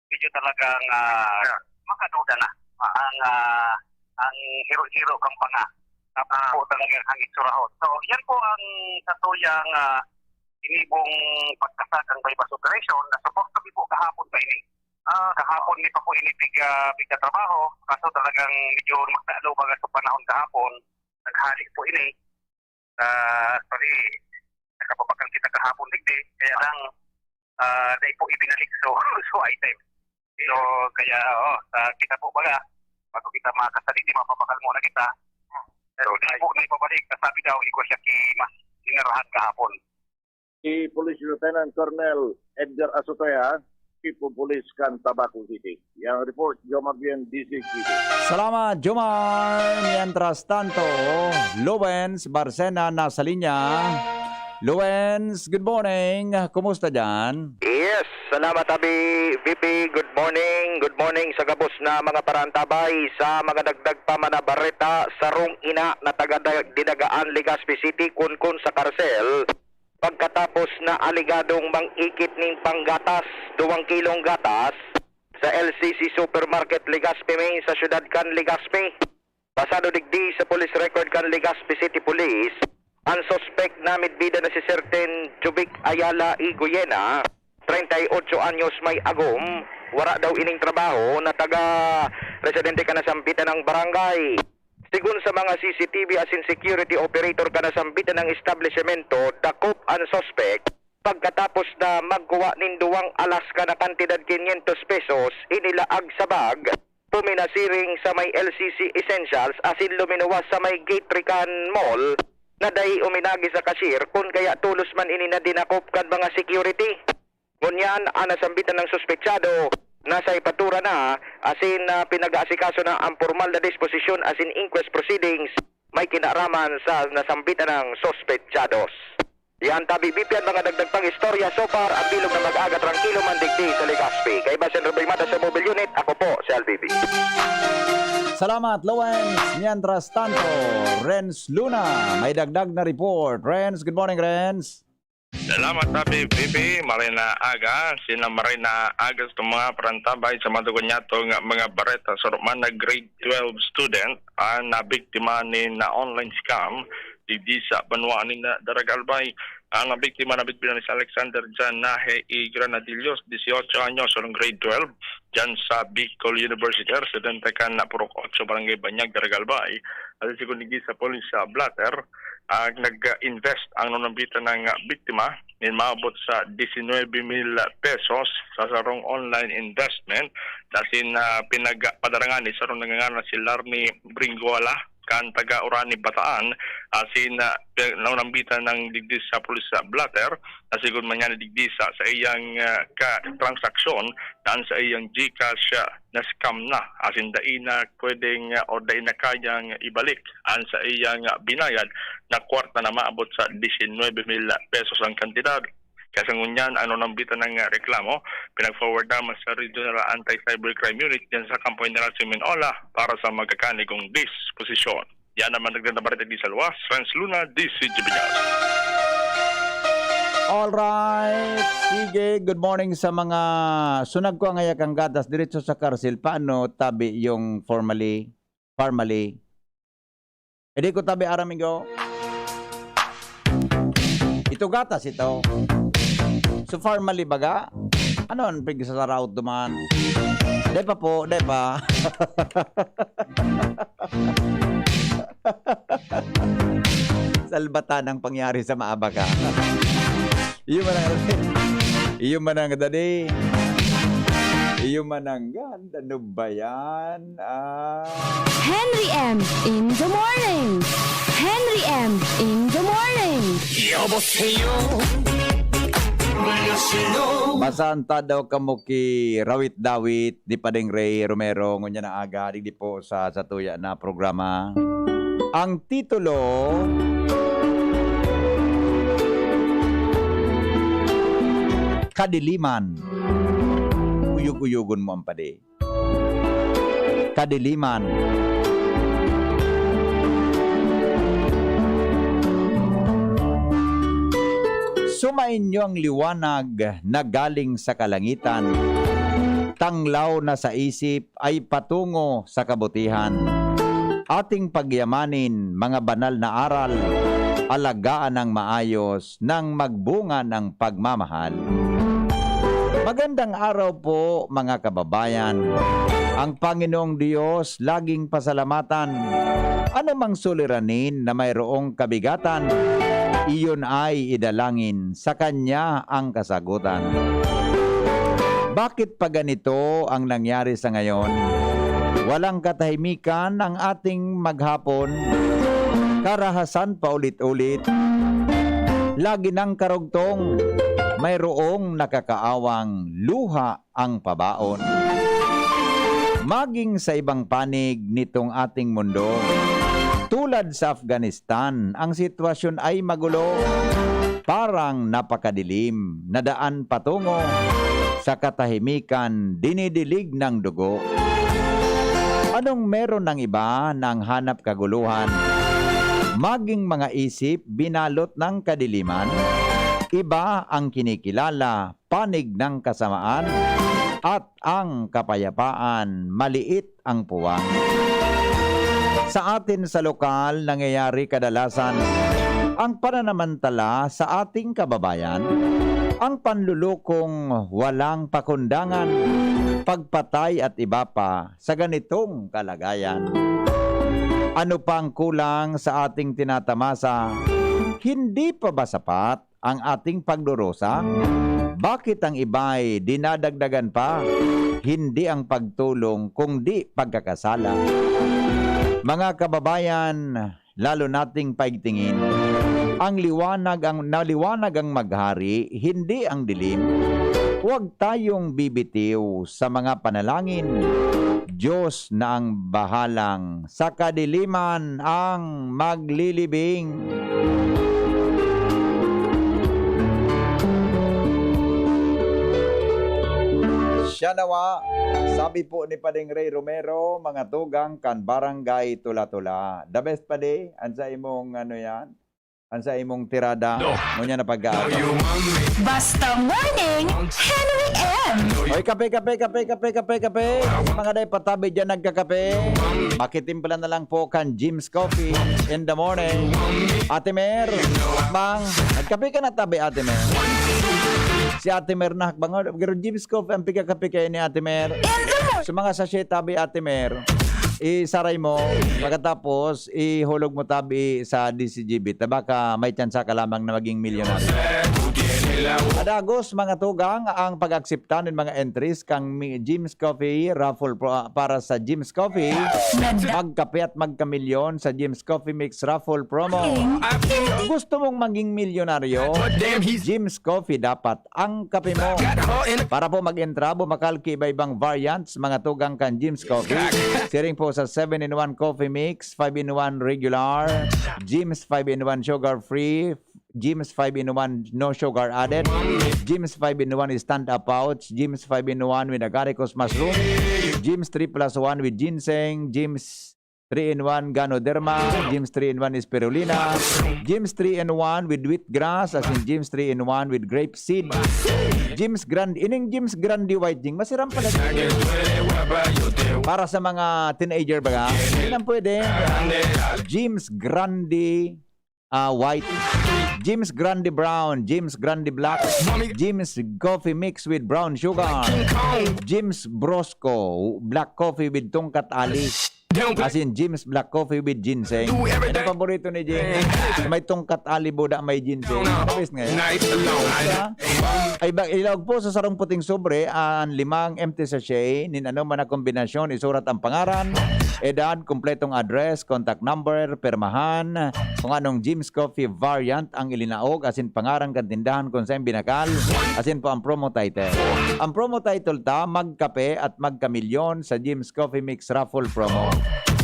medyo talagang, ah, makaduda na ang, ah, ang hiro-hiro kan panga. Tapos Ah. po talagang ang itsurahon. So, yan po ang satuyang, ah, inibong pagkasakang buy-bust operation na supposed to be po kahapon pa ini. Ah, kahapon ni pa po ini pig-, ah, pigkatrabaho, kaso talagang medyo magdalo baga sa panahon kahapon, naghali po ini. Ah, actually, nakapabakal kita kahapon digdi, kaya lang, ah, dai po ibinalik so, so item. So, kaya, oh, sa kita po baga, bago kita makasali, di mapabakal muna kita. Pero di po na ipabalik, kasabi daw, ikaw siya ki mas sinarahan kahapon. Si Police Lieutenant Colonel Edgar Azotea, Chief of Police kan Tabaco City. Yang report, Jomar Bien, D C City. Salamat, Jomar. Mientras tanto, Lowens Barcena nasa linya. Lowens, good morning. Kumusta dyan? Yes, salamat, Abi V P. Good morning. Good morning sa gabos na mga parantabay. Sa mga dagdag pa man na bareta, sarong ina na taga Da-, Dinagaan, Legazpi City, kunkun sa karsel pagkatapos na alegadong mang-ikit nin panggatas, duwang kilong gatas, sa L C C Supermarket Legazpi Main sa siyudad kan Legazpi. Basado digdi sa police record kan Legazpi City Police, ang suspek na midbida na si Certain Jubic Ayala Igoyena, treinta y ocho anyos, may agom, wara daw ining trabaho, na taga residente kan nasambitan na barangay. Sigon sa mga C C T V asin security operator kan nasambitan na establisimento, dakop an suspek pagkatapos na magkuha nin duwang alaska na kantidad quinientos pesos, inilaag sa bag, puminasiring sa may L C C Essentials asin luminuwas sa may Gate three kan mall, na dai uminagi sa cashier kun kaya tolos man ini na dinakop kan mga security. Ngunyan, an nasambitan na suspetsado nasa hepyatura na asin, ah, pinag-aasikaso na ang pormal na disposisyon asin inquest proceedings may kinaraman sa nasambitan na suspetsados. Yan tabi, B P, ang mga dagdag pang istorya. So far, ang bilog na mag-aga, trangkilo man digdi sa Legazpi. Kaiba si Enrique Mata sa Mobile Unit, ako po si L B B. Salamat, Lowens. Mientras tanto, Renz Luna, may dagdag na report. Renz, good morning, Renz. Salamat, Abi V P. Maray na aga, sina maray na aga sa mga parantabay sa mga dugon niyato nga mga bareta. Sa man na grade twelve student ang nabiktima nin na online scam digdi sa banwa nin Daragalbay. Ang nabiktima, nabiktima ni si Alexander John Nahe y Granadillos, dieciocho anyos, sa grade twelve, dyan sa Bicol University, residente kan Purok Otso, Barangay Banyag, Daragalbay. At sigon digdi sa polis sa blotter, ah, nag-invest ang nanambitan na biktima nin maabot sa diecinuebe mil pesos sa sarong online investment, asin, ah, pinagpadarangan ni sarong nangangaran na si Larny Bringuala, kan taga Orani, Bataan, asin, ah, pinag-, nanambitan na digdi sa pulis sa blotter, na sigon man niya digdi sa, sa iyang, ah, ka-, transaksyon, daan sa iyang GCash, ah, na-scam na, asin dai na pwedeng, ah, o dai na kayang ibalik an sa iyang, ah, binayad na kwarta na maabot sa diecinuebe mil pesos ang kantidad. Kaya sa ngunyan, ang nanambitan na reklamo, pinag-forward naman sa Regional Anti-Cybercrime Unit dyan sa Kampo General Siminola para sa magkakanigong disposisyon. Yan naman nagdadabarete di sa luwas, Renz Luna, D C G B News. Alright. Sige, good morning sa mga sunag ko ang ayak ang gatas diretso sa karsil. Paano tabi yung formally, formally? Hindi ko tabi aram, igo. Ito gatas ito. So formally baga? Ano ang pigsasaraot duman? Di pa po, di pa. Salbatan ang pangyari sa maabaka. Iyo man ang, iyo man ang dadi. Iyo man ang ganda. Ano ba yan? Ah. Henry M in the morning. Henry M in the morning. 여보세요. 안녕하세요. Masanta daw kamo ki Rawit-dawit ni Padeng Ray Romero, ngunyan na aga, digdi po sa, sa tuya na programa. Ang titulo, Kadiliman. Uyog-uyogon mo ang padi. Kadiliman. Sumainyo ang liwanag na galing sa kalangitan, tanglaw na sa isip ay patungo sa kabutihan. Ating pagyamanin, mga banal na aral, alagaan ang maayos nang magbunga ng pagmamahal. Magandang araw po, mga kababayan. Ang Panginoong Diyos laging pasalamatan. Ano mang suliranin na mayroong kabigatan, iyon ay idalangin, sa Kanya ang kasagutan. Bakit pa ganito ang nangyari sa ngayon? Walang katahimikan ang ating maghapon. Karahasan paulit-ulit. Lagi nang karugtong, mayroong nakakaawang luha ang pabaon. Maging sa ibang panig nitong ating mundo, tulad sa Afghanistan, ang sitwasyon ay magulo. Parang napakadilim na daan patungo sa katahimikan, dinidilig ng dugo. Anong meron ng iba na ang hanap kaguluhan? Maging mga isip binalot ng kadiliman, iba ang kinikilala, panig ng kasamaan, at ang kapayapaan, maliit ang puwang. Sa atin sa lokal, nangyayari kadalasan ang pananamantala sa ating kababayan, ang panlulukong walang pakundangan, pagpatay at iba pa sa ganitong kalagayan. Ano pa ang kulang sa ating tinatamasa? Hindi pa ba sapat ang ating pagdurusa? Bakit ang iba'y dinadagdagan pa? Hindi ang pagtulong, kundi pagkakasala. Mga kababayan, lalo nating paigtingin. Ang liwanag, ang naliwanag ang maghari, hindi ang dilim. Huwag tayong bibitiw sa mga panalangin. Diyos na ang bahalang sa kadiliman ang maglilibing. Siya nawa, sabi po ni Padeng Ray Romero, mga tugang kan Barangay Tula-Tula. The best, Padi, an sa imong ano yan? An sa imong tirada, ngunyan na pag-aagaw. Basta Morning, Henry M. Oy, kape, kape, kape, kape, kape, kape. Sa mga day patabi dyan nagkakape, makitimpla na lang po kan Jim's Coffee in the morning. Ate Mer, Mang, nagkape ka na tabi, Ate Mer? Si Ate Mer na hakbang, pero Jim's Coffee ang pigkakape kayo ni Ate Mer. Sa mga sachet tabi, Ate Mer, isaray mo, pagkatapos ihulog mo tabi sa D C G B. Ta baka may tsansa ka lamang na maging milyonaryo. Adagos, mga tugang, ang pag-aksepta nin mga entries kang mi-, Jim's Coffee raffle pro-, para sa Jim's Coffee. Magkape at magkamilyon sa Jim's Coffee Mix Raffle Promo. Gusto mong maging milyonaryo? Jim's Coffee dapat ang kape mo. Para po mag-entrabo, makalki iba-ibang variants, mga tugang kan Jim's Coffee. Siring po sa seven-in-one Coffee Mix, five-in-one regular, Jim's five-in-one sugar free, Jim's five-in-one no sugar added, Jim's five-in-one stand-up pouch, Jim's five-in-one with agaricus mushroom, Jim's three plus one with ginseng, Jim's three-in-one Ganoderma, Jim's three-in-one Spirulina, Jim's three-in-one with wheatgrass, as in Jim's three-in-one with grape seed, Jim's Grand, ining Jim's Grande White Jing, masiram pala. Para sa mga teenager baga, yun ang pwede. Jim's Grande ah, White, Jim's Grande Brown, Jim's Grande Black, Jim's Coffee Mix with Brown Sugar, Jim's Brosco, Black Coffee with Tungkat Ali, as in Jim's Black Coffee with Ginseng. Yan ang paborito ni Jing. May Tungkat Ali, buda may ginseng. Tapos ngayon. Ay, ba, ilaog po sa sarong puting sobre, ang limang empty sachet, nin ano man na kombinasyon, isurat ang pangaran, edad, kompletong address, contact number, pirmahan, kung anong Jim's Coffee variant ang ilinaog, asin pangaran kan tindahan kung saan binakal, asin po ang promo title. Ang promo title ta, Magkape at Magkamilyon sa Jim's Coffee Mix Raffle Promo.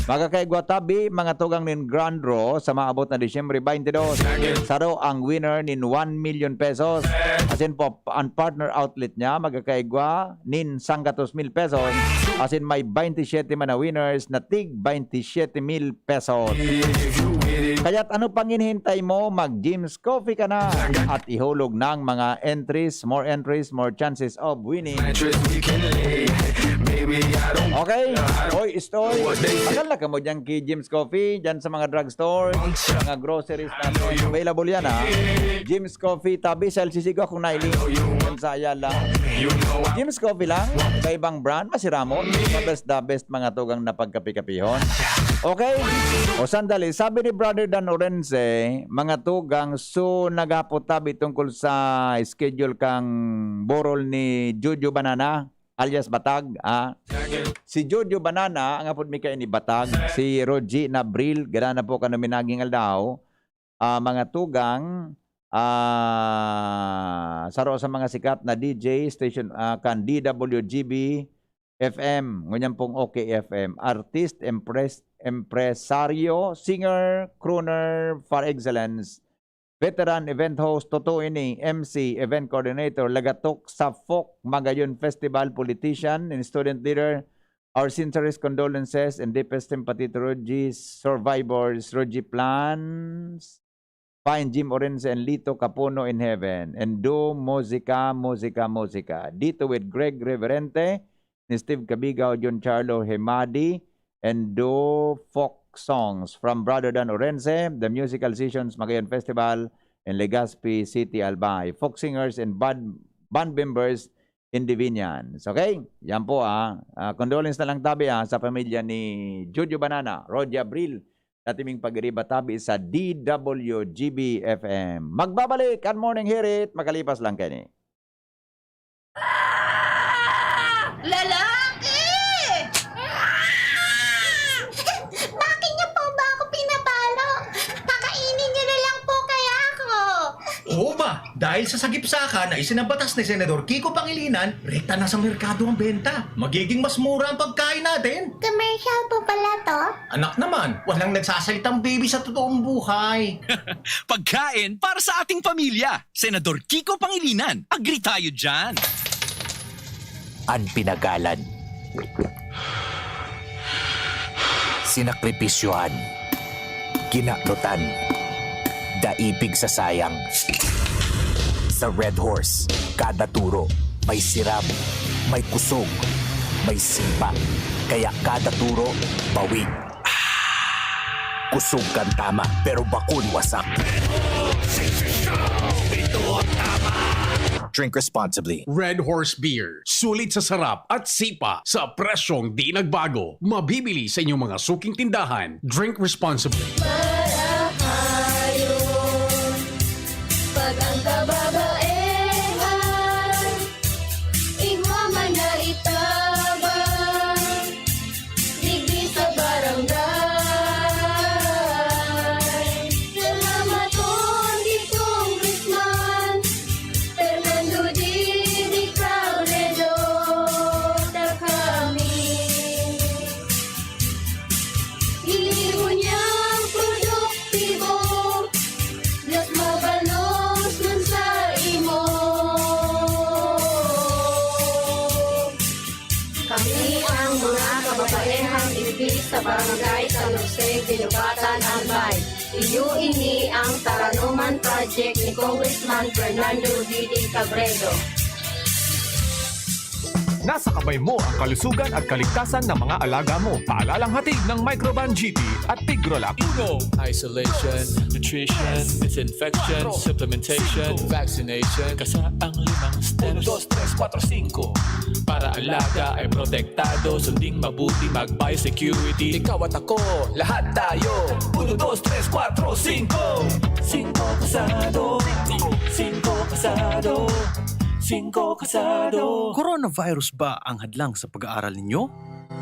Makakaigwa tabi, mga tugang nin Grand Draw sa maabot na Disyembre twenty-two. Saro ang winner nin one million pesos. Asin po, ang partner outlet niya, magkakaigwa nin sanggatos mil pesos. Asin may twenty-seven man na winners na tig twenty-seven mil pesos. Kaya't ano pang hinihintay mo? Mag-Jim's Coffee ka na at ihulog ng mga entries, more entries, more chances of winning. Okay? Hoy, Stoy, tagal na kamo dyan ki Jim's Coffee, dyan sa mga drugstore, mga groceries natin. Available yan, ha? Jim's Coffee, tabi sa L C C ko kung nailing. Yan sa Ayala. Jim's Coffee lang, iba-ibang brand, masiramot. The best, the best, mga tugang na pagkapi-kapihon. Okay? O sandali, sabi ni Brother Dan Orense, mga tugang, so naghapot tabi tungkol sa schedule kang burol ni Jojo Banana, alias Batag, ah. Si Jojo Banana, ang apod mi kaini Batag, si Rogie Nabril, gada na po kano minaging aldaw, ah, mga tugang, ah, saro sa mga sikat na D J station, ah, kan D W G B F M, ngunyan pong O K F M, artist, empres-, empresaryo, singer, crooner par excellence, veteran, event host, totoo ini, M C, event coordinator, lagatok sa Folk Magayon Festival, politician and student leader, our sincerest condolences and deepest sympathy to Rogie survivors, Rogie Plans, Fine, Jim Orense and Lito Capuno in heaven. And do musica, musica, musica. Dito with Greg Reverente, ni Steve Cabigaw, John Charlo Hemadi, and do folk songs from Brother Dan Orense, the musical sessions, Magayon Festival, and Legazpi City, Albay. Folk singers and band, band members in Divinians. Okay? Yan po, ah. Ah, condolence na lang tabi, ah, sa pamilya ni Jojo Banana, Rogie Abril, dati ming pag-iriba tabi sa D W G B F M. Magbabalik ang Morning Hirit, makalipas lang kaini. Lalaki! Bakit niyo po ba ako pinapalo? Pakainin niyo na lang po kaya ako. Oo ba? Dahil sa sagipsaka na isinabatas ni Senador Kiko Pangilinan, rekta na sa merkado ang benta. Magiging mas mura ang pagkain natin. Commercial po pala to? Anak naman, walang nagsasalitang baby sa totoong buhay. Pagkain para sa ating pamilya. Senador Kiko Pangilinan, agree tayo dyan. An pinagalan. Sinakripisyohan. Kinaknotan. Daipig sa sayang. Sa Red Horse, kada turo, may sirab, may kusog, may sipa. Kaya kada turo, bawig. Kusog kan tama, pero bako ni wasak. Drink responsibly. Red Horse Beer. Sulit sa sarap at sipa sa presyong di nagbago. Mabibili sa inyong mga suking tindahan. Drink responsibly. Marahayon pag ang kababaehan igwa man na itabang digdi sa barangay. Salamaton ki Congressman Fernando Didi Cabredo ta kami. Gibo niyang produktibo, mas mabalos man sa imo. Kami ang mga kababaehang digdi sa Barangay San Jose, Guinobatan, Albay. Iyo ini ang Taranoman Project ni Congressman Fernando Didi Cabredo. Nasa kamay mo ang kalusugan at kaligtasan ng mga alaga mo. Paalalang hatid ng Microban G T at Tigrolac. Uno, isolation, nutrition, disinfection, supplementation, vaccination, kasaang limang steps. Uno, dos, tres, kuwatro, singko. Para alaga ay protektado, sunding mabuti, mag-biosecurity. Ikaw at ako, lahat tayo. Uno, dos, tres, kuwatro, singko. Singko kasado. Singko kasado. Singko kasado. Coronavirus ba ang hadlang sa pag-aaral ninyo?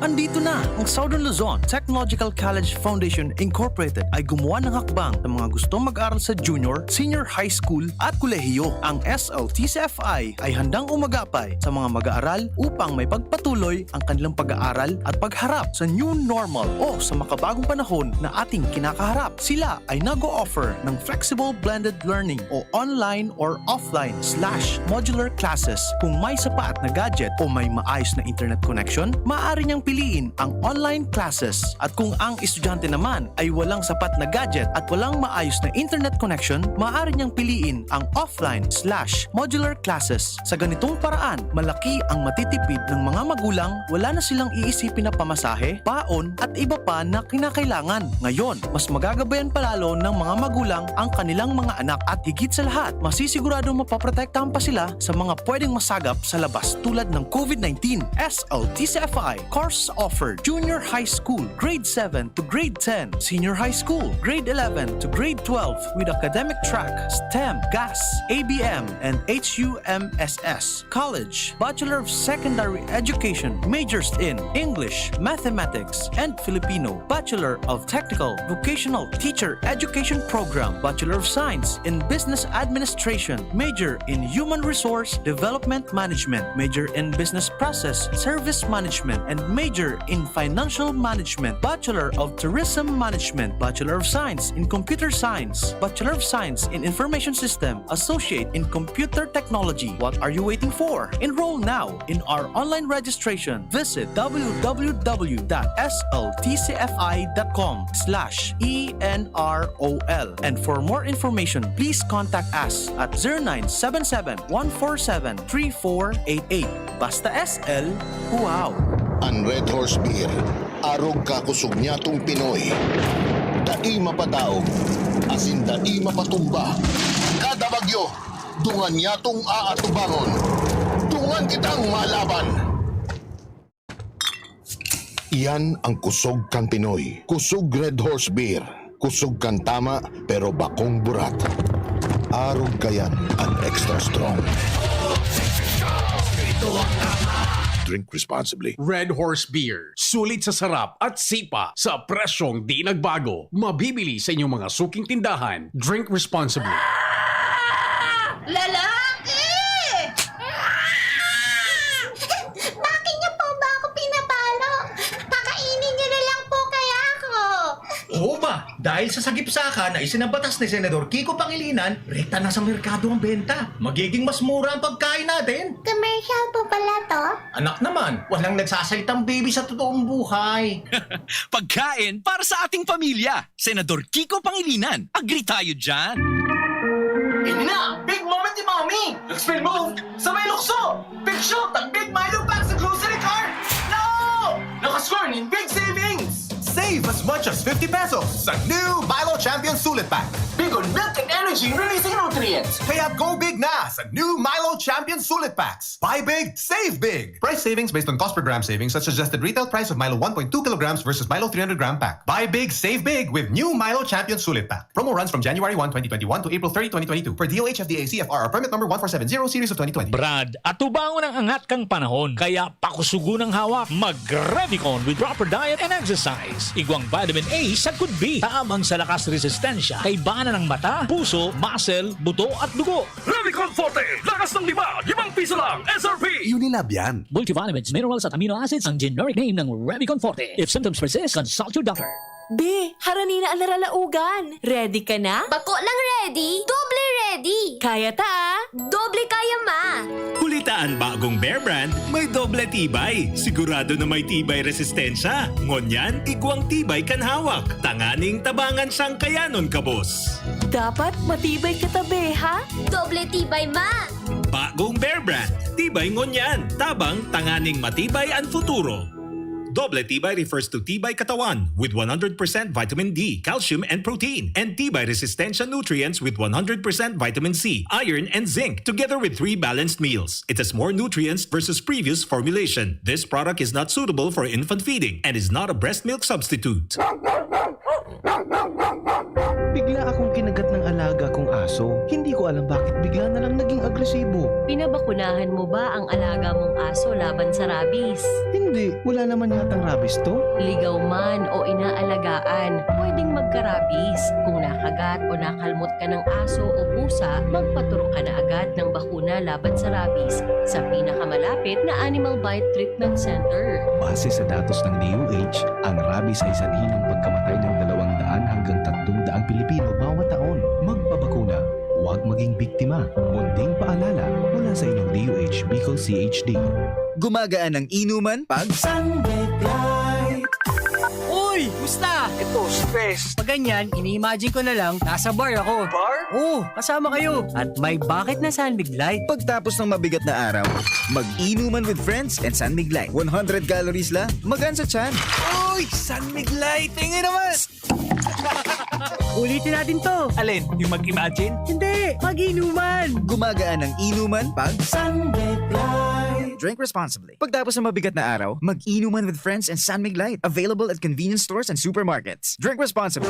Andito na! Ang Southern Luzon Technological College Foundation Incorporated ay gumawa ng hakbang sa mga gustong mag-aral sa junior, senior high school at kolehiyo. Ang S L T C F I ay handang umagapay sa mga mag-aaral upang maipagpatuloy ang kanilang pag-aaral at pagharap sa new normal o sa makabagong panahon na ating kinakaharap. Sila ay nag-o-offer ng flexible blended learning o online or offline slash modular classes. Kung may sapat na gadget o may maayos na internet connection, maaari piliin ang online classes. At kung ang estudyante naman ay walang sapat na gadget at walang maayos na internet connection, maaari niyang piliin ang offline slash modular classes. Sa ganitong paraan, malaki ang matitipid ng mga magulang, wala na silang iisipin na pamasahe, baon, at iba pa na kinakailangan. Ngayon, mas magagabayan pa lalo ng mga magulang ang kanilang mga anak at higit sa lahat, masisigurado mapaprotektahan pa sila sa mga pwedeng masagap sa labas tulad ng COVID nineteen. S L T C F I course offered Junior High School, Grade seven to Grade ten, Senior High School, Grade eleven to Grade twelve with academic track, STEM, GAS, A B M, and H U M S S. College, Bachelor of Secondary Education, majors in English, Mathematics, and Filipino, Bachelor of Technical Vocational Teacher Education Program, Bachelor of Science in Business Administration, major in Human Resource Development Management, major in Business Process Service Management, and major in Financial Management, Bachelor of Tourism Management, Bachelor of Science in Computer Science, Bachelor of Science in Information System, Associate in Computer Technology. What are you waiting for? Enroll now in our online registration. Visit w w w dot s l t c f i dot com slash e n r o l. And for more information, please contact us at zero nine seven seven, one four seven, three four eight eight. Basta S L, wow! An Red Horse Beer, arog kakosog nyatong Pinoy. Dai mapadaog, asin dai mapatumba. Kada bagyo, dungan nyatong aatubangon. Dungan kitang malaban! Iyan ang kusog kan Pinoy. Kusog Red Horse Beer. Kusog kan tama, pero bakong burat. Arog kayan an extra strong. Drink responsibly. Red Horse Beer. Sulit sa sarap at sipa sa presyong di nagbago. Mabibili sa inyong mga suking tindahan. Drink responsibly. Lalaki! Bakit niyo po ba ako pinapalo? Pakainin niyo na lang po kaya ako. Oo ba? Dahil sa sagipsakan na isinabatas ni Senador Kiko Pangilinan, rekta na sa merkado ang benta. Magiging mas mura ang pagkain natin. Commercial po pala to? Anak naman, walang nagsasalitang baby sa totoong buhay. Pagkain para sa ating pamilya. Senador Kiko Pangilinan, agree tayo dyan! Ini na! Big moment ni Mommy! Nag-spin move! Sabay lukso! Big shot ang Big Milo Pack sa grocery cart! No! Nakascore nin big savings! Save as much as fifty pesos sa new Milo Champion Sulit Pack. Big on milk and energy releasing nutrients! Kaya go big na sa new Milo Champion Sulit Packs! Buy big, save big! Price savings based on cost per gram savings at suggested retail price of Milo one point two kilograms versus Milo three hundred gram pack. Buy big, save big with new Milo Champion Sulit Pack. Promo runs from January one, twenty twenty-one to April thirty, twenty twenty-two, per D O H F D A C F R R permit number one four seven zero series of twenty twenty. Brad, atubangon ang angat kan panahon, kaya pakusugon ang hawak. Mag-Revicon with proper diet and exercise. Igwang vitamin A sagkod B, tabang sa lakas resistensya, kaibanan ng mata, puso, muscle, buto at dugo. Revicon Forte, lakas ng lima, limang piso lang, S R P! Unilab yan. Multivitamins, minerals at amino acids ang generic name ng Revicon Forte. If symptoms persist, consult your doctor. Be, harani na an naralaogan. Ready ka na? Bako lang ready, doble ready! Kaya ta, ah! Doble kaya, ma! Huli ta an bagong Bear Brand, may doble tibay. Sigurado na may tibay resistensya. Ngunyan, igwang tibay kan hawak. Tanganing tabangan siyang kayanon kabos. Dapat matibay ka ta, be, ha? Doble tibay, ma! Bagong Bear Brand, tibay ngunyan, tabang tanganing matibay an futuro. Doble tibay refers to tibay katawan with one hundred percent vitamin D, calcium, and protein, and tibay resistensya nutrients with one hundred percent vitamin C, iron, and zinc, together with three balanced meals. It has more nutrients versus previous formulation. This product is not suitable for infant feeding and is not a breast milk substitute. Bigla akong kinagat ng alaga kong aso. Hindi ko alam bakit bigla na lang naging agresibo. Pinabakunahan mo ba ang alaga mong aso laban sa rabies? Hindi. Wala naman yatang rabies to. Ligaw man o inaalagaan, pwedeng magka-rabies. Kung nakagat o nakalmot ka ng aso o pusa, magpaturok ka na agad ng bakuna laban sa rabies sa pinakamalapit na Animal Bite Treatment Center. Base sa datos ng D O H, ang rabies ay sanhi ng pagkamatay ng dalawang daan hanggang tatlong daang Pilipino bawat taon. Magpabakuna, huwag maging biktima. Munting paalala mula sa inyong D U H Bicol C H D. Gumagaan ang inuman pag Sunlight. Uy! Musta? Ito, si Pes. Pag ganyan, ini-imagine ko na lang, nasa bar ako. Bar? Oo, kasama kayo. At may bakit na San Mig Light. Pagtapos ng mabigat na araw, mag-inuman with friends and San Mig Light. One hundred calories lang, magaan sa tiyan. Uy! San Mig Light! Tingin naman! Ulitin natin to. Alin? Yung mag-imagine? Hindi, mag-inuman. Gumagaan ang inuman pag Sunlight. Drink responsibly. Pagtapos ng mabigat na araw, mag-inuman with friends and San Mig Light. Available at convenience stores and supermarkets. Drink responsibly.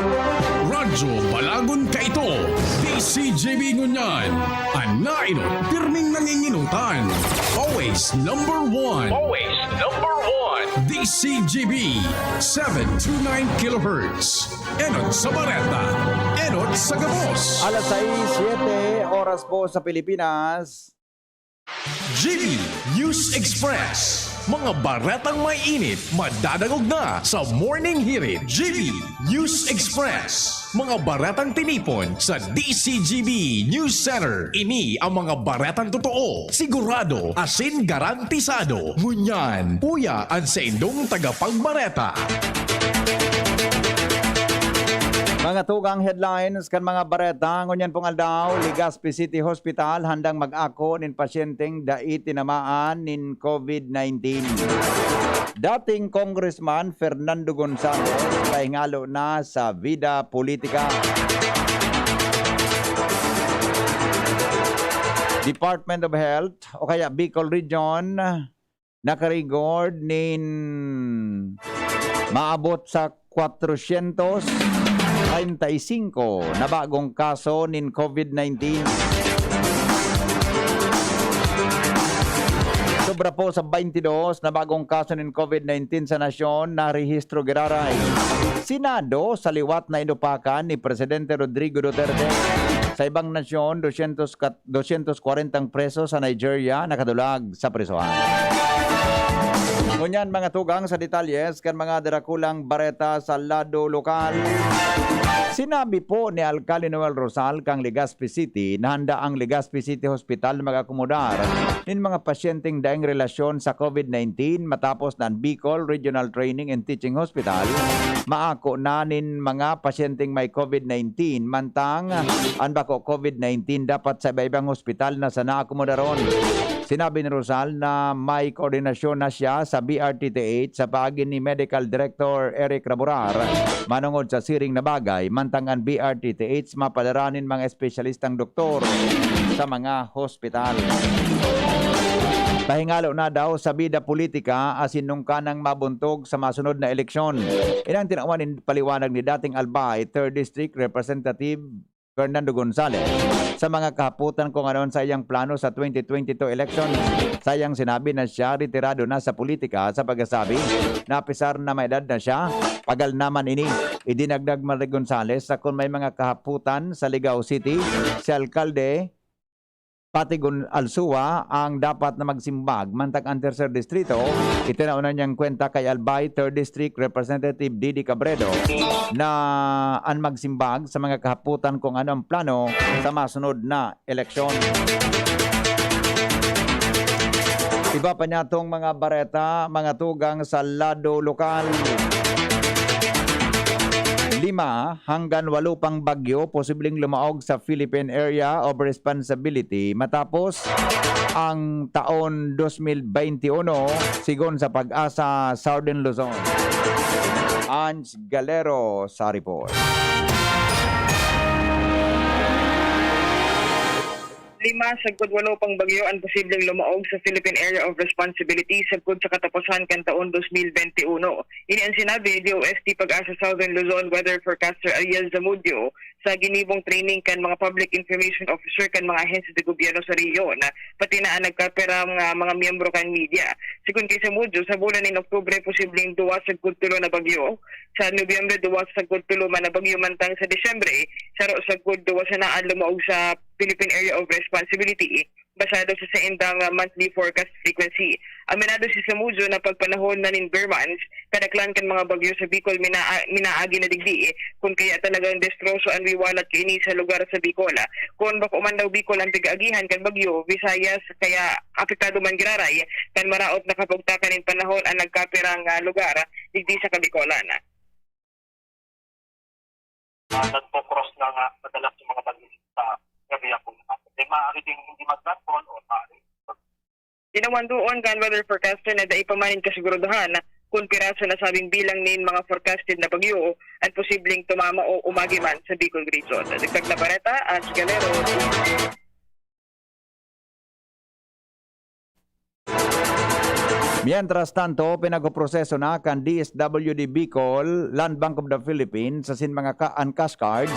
Radyo Balagon Kaito, D C G B Ngunyan. An nainot, pirming nanginginutan. Always number one. Always number one. D C G B, seven two nine kilohertz. Enot sa Bareta. Enot sa Gabos. Alas sais, siyete, oras po sa Pilipinas. G B News Express. Mga baretang may init, madadangog na sa Morning Hirit. G B News Express. Mga baretang tinipon sa D C G B News Center. Ini ang mga baretang totoo, sigurado, asin garantisado. Ngunyan, uya an saindong tagapagbareta. Mga tugang headlines kan mga bareta ngunyan pong aldaw, Legazpi City Hospital handang mag-ako nin pasyenteng dai tinamaan nin COVID nineteen. Dating Congressman Fernando Gonzales pahingalo na sa vida politika. Department of Health o kaya Bicol Region nakarecord nin maabot sa kwatrosyentos treinta y singko na bagong kaso nin COVID nineteen. Sobra po sa baintidos na bagong kaso nin COVID nineteen sa nasyon na rehistro giraray. Senado sa liwat na inupakan ni Presidente Rodrigo Duterte. Sa ibang nasyon, dosyentos kat-, dosyentos kwarentang preso sa Nigeria nakadulag sa prisohan. Ngunyan, mga tugang sa detalye kan mga darakulang bareta sa lado lokal. Sinabi po ni Alcalde Noel Rosal kang Legazpi City na handa ang Legazpi City Hospital na mag-akomodar nin mga pasyenteng daing relasyon sa COVID nineteen matapos na an Bicol Regional Training and Teaching Hospital maako na nin mga pasyenteng may COVID nineteen, mantang an bako COVID nineteen dapat sa iba-ibang hospital na sana akomodaron. Sinabi ni Rosal na may koordinasyon na siya sa B R T T H sa paagi ni Medical Director Eric Raburar manongod sa siring na bagay, mantang an B R T T H mapadara nin mga espesyalistang doktor sa mga hospital. Pahingalo na daw sa bida politika asin nungkanang mabuntog sa masunod na eleksyon. Inang tinawan nin paliwanag ni dating Albay Third District Representative Fernando Gonzalez sa mga kahapotan kung ano an saiyang plano sa twenty twenty-two election. Saiyang sinabi na siya retirado na sa politika sa pagkasabi na apisar na may edad na siya, pagal naman ini. Idinagdag man ni Gonzalez sa kun may mga kahapotan sa Ligao City, si Alkalde Pati Gon-, Alsua ang dapat na magsimbag, mantang ang Tercer Distrito, itinao na niyang kwenta kay Albay Third District Representative Didi Cabredo na an magsimbag sa mga kahapotan kung ano ang plano sa masunod na eleksyon. Iba pa niya tong mga bareta, mga tugang sa lado lokal. Lima hanggang walo pang bagyo posibleng lumaog sa Philippine Area of Responsibility matapos ang taon dos mil baynte uno, sigon sa PAGASA Southern Luzon. Ange Galero sa report. Lima sagkod walo pang bagyo an posibleng lumaog sa Philippine Area of Responsibility sagkod sa kataposan kan taon dos mil baynte uno. Ini an sinabi ni D O S T PAGASA Southern Luzon weather forecaster Ariel Zamudio sa ginibong training kan mga public information officer kan mga ahensya de gobyerno sa rehiyon, pati na an nagkapirang, ah, mga miyembro kan media. Sigon ki Zamudio, sa bulan nin Oktubre posibleng duwa sagkod tulo na bagyo, sa Nobyembre duwa sagkod tulo man na bagyo, mantang sa Disyembre saro sagkod duwa sana an lumaog sa Philippine Area of Responsibility, basado sa sa indang, ah, monthly forecast frequency. Aminado si Samudio na pagpanahon na nin ber months, kadaklan kan mga bagyo sa Bicol mina-, minaagi na digdi, kun kaya talagang destroso an liwalat kaini sa lugar sa Bicol. Kun bako man daw Bicol ang pig-aagihan kan bagyo, Visayas, kaya apektado man giraray kan maraot na kapugtakan nin panahon an nagkapirang, ah, lugar digdi sa Kabikolan. Ah, nagpo-cross na nga madalas yung mga bagyo sa area po natin. Eh, maaari ding hindi mag-landfall o maaari. Tinawan doon kan weather forecaster na dai pa man nin kasiguraduhan kun pira sa nasabing bilang nin mga forecasted na bagyo an posibleng tumama o umagi man sa Bicol Region. Dagdag na bareta, Ange Galero. Mientras tanto, pinagpoproseso na kan D S W D Bicol, Land Bank of the Philippines, asin mga ka-, an cash cards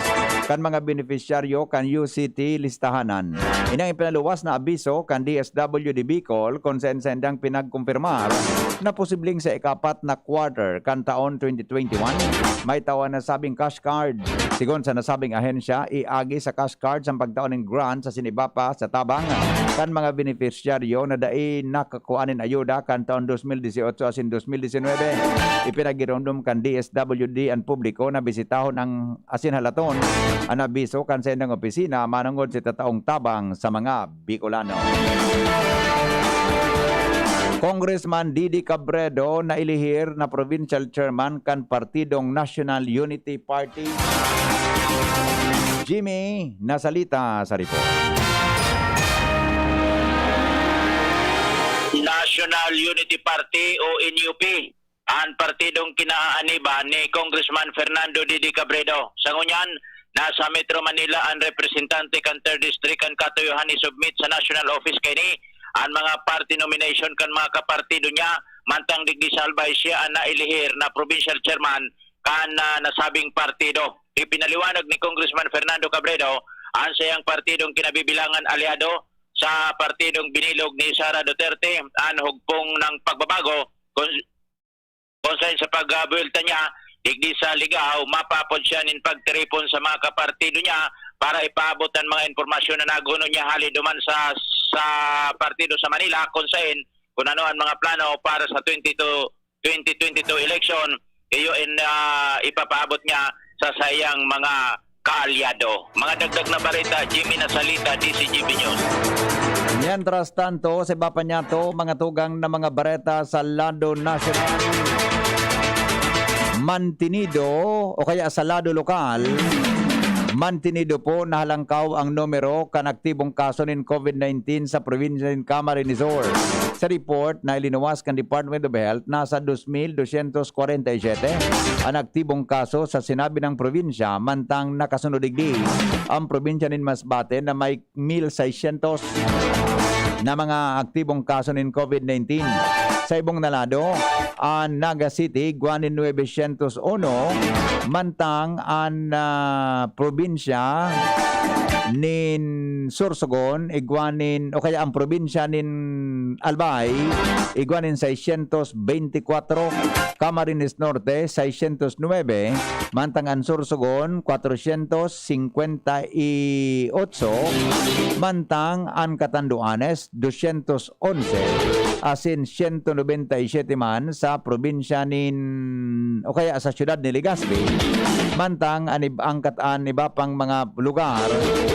kan mga benepisyaryo kan U C T listahanan. Inang ipinaluwas na abiso kan D S W D Bicol kun saen saindang pinagkumpirmar na posibleng sa ikapat na quarter kan taon twenty twenty-one, may tawan na sabing cash card. Sigon sa nasabing ahensya, iagi sa cash cards ang pagtao nin grants asin iba pa sa tabang kan mga benepisyaryo na dai nakakua nin ayuda kan taon dos mil dieciocho asin dos mil diecinuebe. Ipinagiromdom kan D S W D an publiko na bisitahon ang asin halaton an abiso kan saindang opisina manongod sa tataong tabang sa mga Bicolano. Congressman Didi Cabredo nailihir na provincial chairman kan Partidong National Unity Party. Jimmy Nasalita sa report. National Unity Party o N U P, an partidong kinaaniban ni Congressman Fernando Didi Cabredo. Sa ngunyan, nasa Metro Manila an representante kan Third District kan katuyuhan ni-submit sa national office kaini an mga party nomination kan mga kapartido niya, mantang digdi sa Albay siya an nailihir na provincial chairman kan, ah, nasabing partido. Ipinaliwanag ni Congressman Fernando Cabredo an sayang partidong kinabibilangan alyado sa partidong binilog ni Sara Duterte an hugpong ng pagbabago, kun-, kun saen sa pagbuwelta niya digdi sa Ligao, mapaapod siya nin pagtiripon sa mga kapartido niya para ipaabot an mga impormasyon na naguno niya hali duman sa, sa partido sa Manila, kun saen, kun ano an mga plano para sa twenty-two, twenty twenty-two election, iyo in, ah, ipapaabot niya sa saiyang mga kaalyado. Mga dagdag na bareta, Jimmy Nasalita, D C G B News. Mientras tanto, sa iba pa niyato, mga tugang na mga bareta sa lado nasyonal, mantinido o kaya sa lado lokal, mantinido po na halangkaw ang numero kan aktibong kaso nin COVID nineteen sa probinsya nin Camarines Sur. Sa report na ilinuwas kan Department of Health, nasa dos mil dosyentos kwarenta y siyete an aktibong kaso sa sinabi ng probinsya, mantang nakasunod digdi ang probinsya nin Masbate na may mil seiscientos na mga aktibong kaso nin COVID nineteen. Sa ibong na lado, an Naga City igwa nin nuebe syentos uno, mantang an, ah, probinsya nin Sorsogon igwa nin, o kaya ang probinsya nin Albay, igwa nin seiscientos beintikwatro, Camarines Norte, seiscientos nuebe, mantang an Sorsogon, cuatrocientos cincuenta y ocho, mantang an Catanduanes, doscientos onse, asin siyento nobenta y siyete man sa probinsya nin, o kaya sa siyudad ni Legazpi, mantang an ib-, ang kat-, an iba pang mga lugar,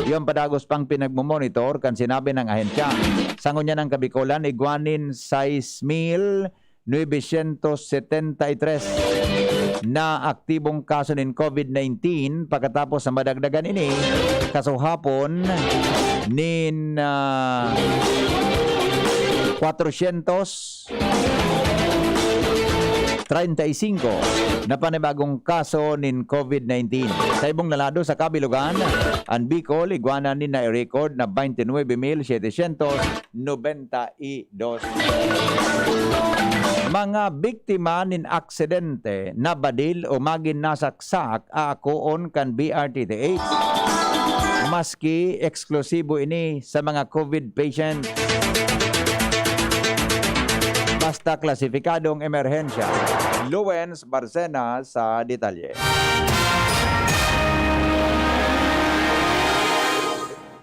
iyon padagos pang pinagmomonitor kan sinabi ng ahensya. Sa ngunyan ang Kabikolan, igwa nin sais mil nuebe syentos setenta y tres na aktibong kaso nin COVID nineteen, pagkatapos sa madagdagan ini, kasuhapon nin, ah, kwatrosyentos treinta y cinco na panibagong kaso nin COVID nineteen. Sa ibong na lado, sa kabilugan, an Bicol igwa na nin nai-record na baynte nuebe mil setecientos nobenta y dos. Mga biktima nin aksidente, nabadil o magin nasaksak, aakoon kan B R T T H. Maski eksklusibo ini sa mga COVID patient, basta klasifikadong emerhensya. Lawrence Barcena sa detalye.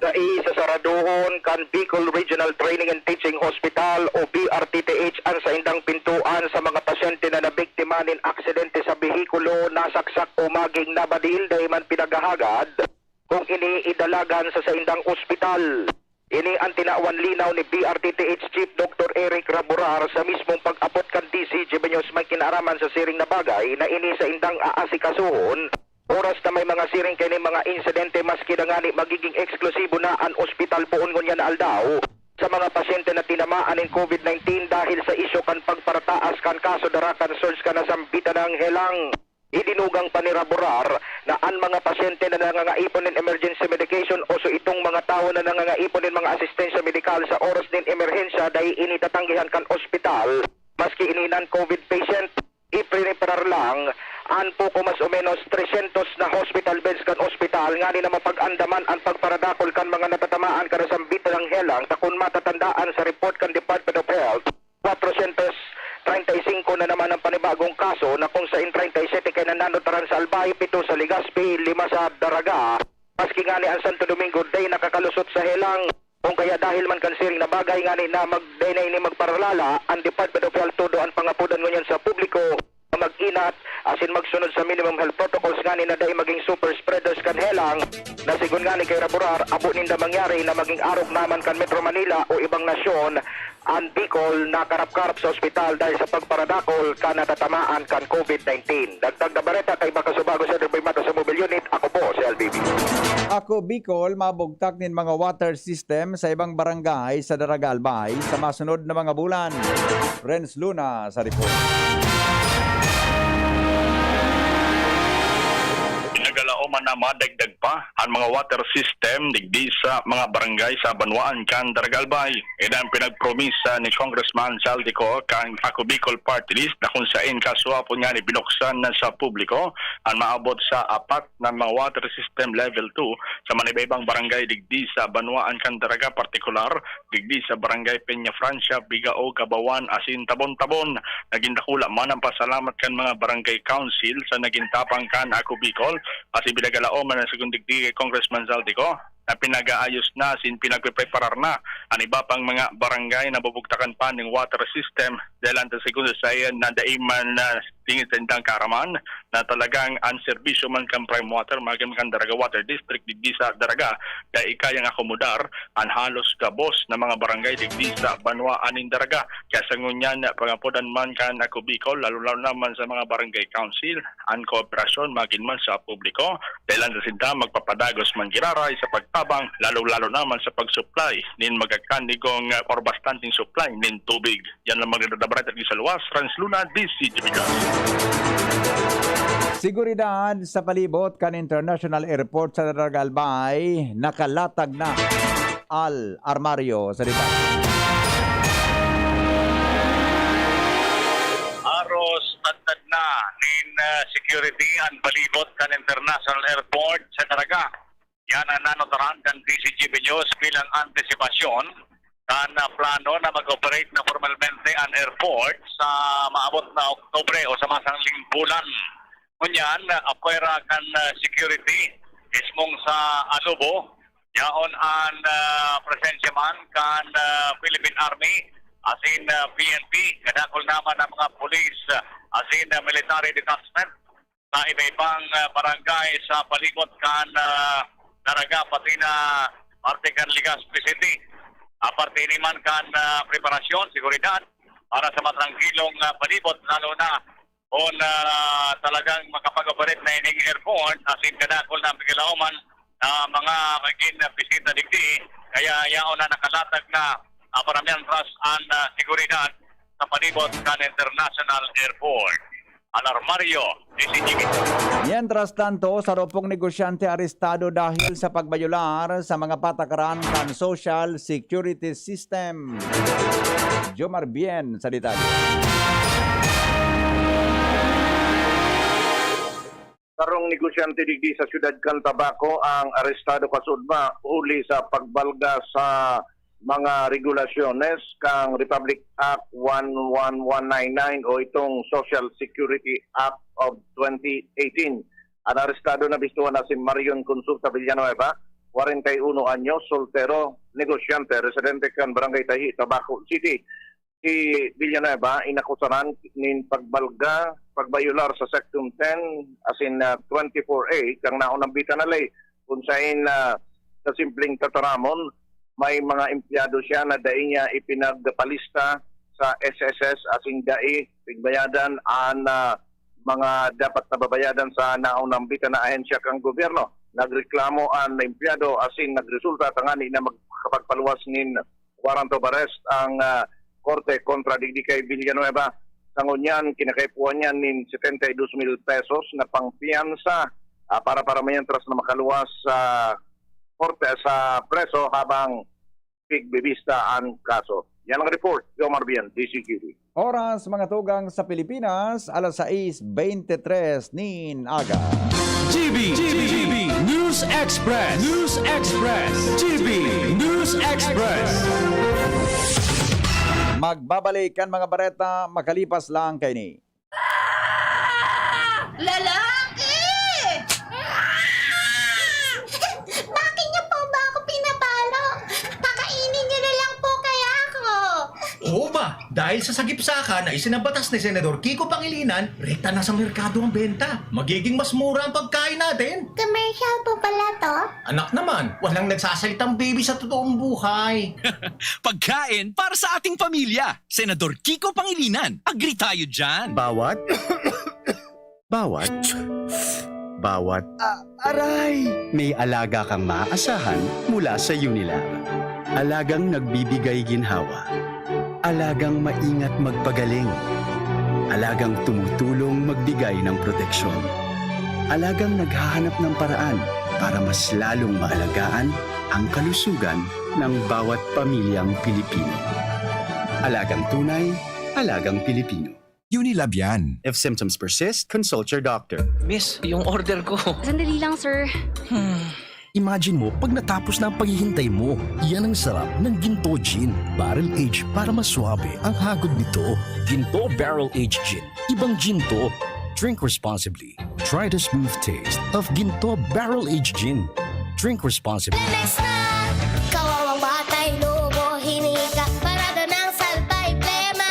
Sa isa Saradohon kan Bicol Regional Training and Teaching Hospital o B R T T H an saindang pintoan sa mga pasyente na nabiktima nin aksidente sa behikulo, nasaksak o maging nabadil dai man pinaghahagad kung ini idalagan sa saindang ospital. Ini an tinawan linaw ni B R T T H Chief Doctor Eric Raborar sa mismong pag-abot kan D C G B News may kinaaraman sa siring na bagay na ini saindang aasikasuhon. Oras na may mga siring kaini mga insidente, maski na ngani magiging eksklusibo na an ospital poon ngunyan na aldaw sa mga pasyente na tinamaan nin COVID nineteen dahil sa isyu kan pagparataas kan kaso dara kan surge kan nasambitan na helang. Idinugang pa ni Raborar na an mga pasyente na nangangaipon nin emergency medication o so itong mga tawo na nangangaipon nin mga asistensya medikal sa oras nin emerhensya dai ini tatanggihan kan ospital, maski ini non-COVID patient. Ipreparar lang an poko mas o menos tresyentos na hospital beds kan ospital ngani na mapag-andaman an pagparadakol kan mga natatamaan kan nasambitan na helang, ta kun matatandaan sa report kan Department of Health, kwatrosyentos treinta y singko na naman ang panibagong kaso na kung sain treinta y sete kay nananotaran sa Albay, pito sa Legazpi, lima sa Daraga. Maski ngani ang Santo Domingo dai nakakalusot sa helang. Kung kaya dahil man kan siring na bagay ngani na mag, dai na ini magparalala, ang Department of Health todo an pangapodan ngunyan sa publiko na mag-inat asin magsunod sa minimum health protocols ngani na dai maging super spreaders kan helang na sigon ngani kay Raborar, abo ninda mangyari na maging arog naman kan Metro Manila o ibang nasyon an Bicol na karap-karap sa ospital dahil sa pagparadakol kan natatamaan kan COVID nineteen. Dagdag na bareta kaiba kasubago sa Derby Mata sa Mobile Unit, ako po si L B B. Ako Bicol, mabugtak nin mga water system sa ibang barangay sa Daraga Albay sa masunod na mga bulan. Renz Luna sa report. Pinagalaoman na madagdag pa an mga water system digdi sa mga barangay sa banwaan kan Daraga Albay. Iyan ang pinagpromisa ni Congressman Zaldy Co kan Ako Bicol Party List na kung sain kaswapon ngani binuksan na sa publiko an maabot sa apat na mga water system level two sa manibaybang barangay digdi sa banwaan kan Daraga, partikular digdi sa Barangay Peña Francia, Bigao, Gabawan asin Tabon-Tabon. Nagin dakula man ang pasalamat kan mga barangay council sa nagin tapang kan Ako Bicol, asin pinagalaoman na sigon digdi kay Congressman Zaldy Co na pinag-aayos na asin pinagpepreparar na an iba pang mga barangay na bubugtakan pa ning water system dahil an sa segundo sa iyan na dai man na tingin sa indang kaaraman na talagang an serbisyo man kan Prime Water, magin kan Daraga Water District digdi sa Daraga, dai kayang akomodar an halos gabos na mga barangay digdi sa banwaan nin Daraga. Kaya sa ngunyan, pangapodan man kan Ako Bicol, lalo-lalo naman sa mga barangay council, an kooperasyon magin man sa publiko, dahil an sa sinda magpapadagos man giraray sa pagtabang, lalo-lalo naman sa pag-supply nin magkakanigong, ah, or bastanteng supply nin tubig. Yan lang magdadabarata di sa luwas, Franz Luna, D C G Bigas. Seguridad sa palibot kan International Airport sa Daraga Albay, nakalatag na. Al Armario sa detalye. Aros tadtad na nin, ah, security an palibot kan International Airport sa Daraga. Yan ang nanotaran kan D C G B News bilang antisipasyon kan, ah, plano na mag-operate na formalmente an airport sa maabot na Oktubre o sa masangling bulan. Ngunyan, ah, apwera kan, ah, security, mismong sa Alubo, yaon an, ah, presensya man kan, ah, Philippine Army, asin, ah, P N P, kadakul naman ang mga pulis, ah, asin, ah, military detachment sa iba-ibang, ah, barangay sa palibot kan, ah, Daraga, pati na parte kan Legazpi City. Aparte ini man kan, ah, preparasyon, seguridad para sa matrangkilong, ah, palibot, lalo na kung, ah, talagang makapag-operate na ining airport, asin kadakul na pigalaoman na mga magin bisita digdi, kaya yaon na nakalatag na, ah, paramihan ras an, ah, seguridad sa palibot kan International Airport. Alarmario, D C G B. Mientras tanto, saro pong negosyante arestado dahil sa pagbayolar sa mga patakaran kan social security system. Jomar Bien sa detalye. Sarong negosyante digdi sa siyudad kan Tabaco ang arestado kasuodma huli sa pagbalga sa mga regulasyones kan Republic Act one one one nine nine o itong Social Security Act of twenty eighteen. An arestado na bistuhan na si Marion Consulta Villanueva, kwarenta y uno anyos, soltero, negosyante, residente kan Barangay Tahi, Tabaco City. Si Villanueva inakusaran nin pagbalga, pagbayolar sa Section ten asin, ah, twenty-four A kan naunang bita na ley, kun saen, ah, sa simpleng tataramon, may mga empleyado siya na dai niya ipinagpalista sa S S S asin dai pigbayadan an, ah, mga dapat na babayadan sa naunang bita na ahensya kan gobyerno. Nagreklamo an empleyado asin nagresulta tangani na magkapagpaluwas nin warrant of arrest ang, ah, korte kontra digdi kay Villanueva. Sa ngunyan, kinakaipuhan niya nin setenta y dos mil pesos na pangpiyansa, ah, para, para mayantras na makaluwas sa korte, sa preso habang pigbibista an kaso. Yan ang report, Jomar Bian, D Z G B. Oras, mga tugang, sa Pilipinas, alas sais bente tres nin aga. G B, G B, News Express, News Express, G B, News Express. Magbabalik kan mga bareta makalipas lang kaini. Lalaki! Bakit niyo po ba ako pinapalo? Pakainin niyo na lang po kaya ako. Oo ba? Dahil sa sagipsaka na isinabatas ni Senador Kiko Pangilinan, rekta na sa merkado ang benta. Magiging mas mura ang pagkain natin. Commercial po pala to? Anak naman, walang nagsasalitang baby sa totoong buhay. Pagkain para sa ating pamilya. Senador Kiko Pangilinan, agree tayo dyan. Bawat Bawat Bawat Ah, aray! May alaga kang maaasahan mula sa Unilab. Alagang nagbibigay ginhawa. Alagang maingat magpagaling. Alagang tumutulong magbigay ng proteksyon. Alagang naghahanap ng paraan para mas lalong maalagaan ang kalusugan ng bawat pamilyang Pilipino. Alagang tunay, alagang Pilipino. Unilab yan. If symptoms persist, consult your doctor. Miss, yung order ko. Sandali lang, sir. Imagine mo pag natapos na ang paghihintay mo. Yan ang sarap ng Ginto Gin. Barrel age para mas suabe ang hagod nito. Ginto Barrel Age Gin. Ibang Ginto. Drink responsibly. Try the smooth taste of Ginto Barrel Age Gin. Drink responsibly. Lemex na! Kawawang batay, lobo, hinika, parada ng salbay, plema.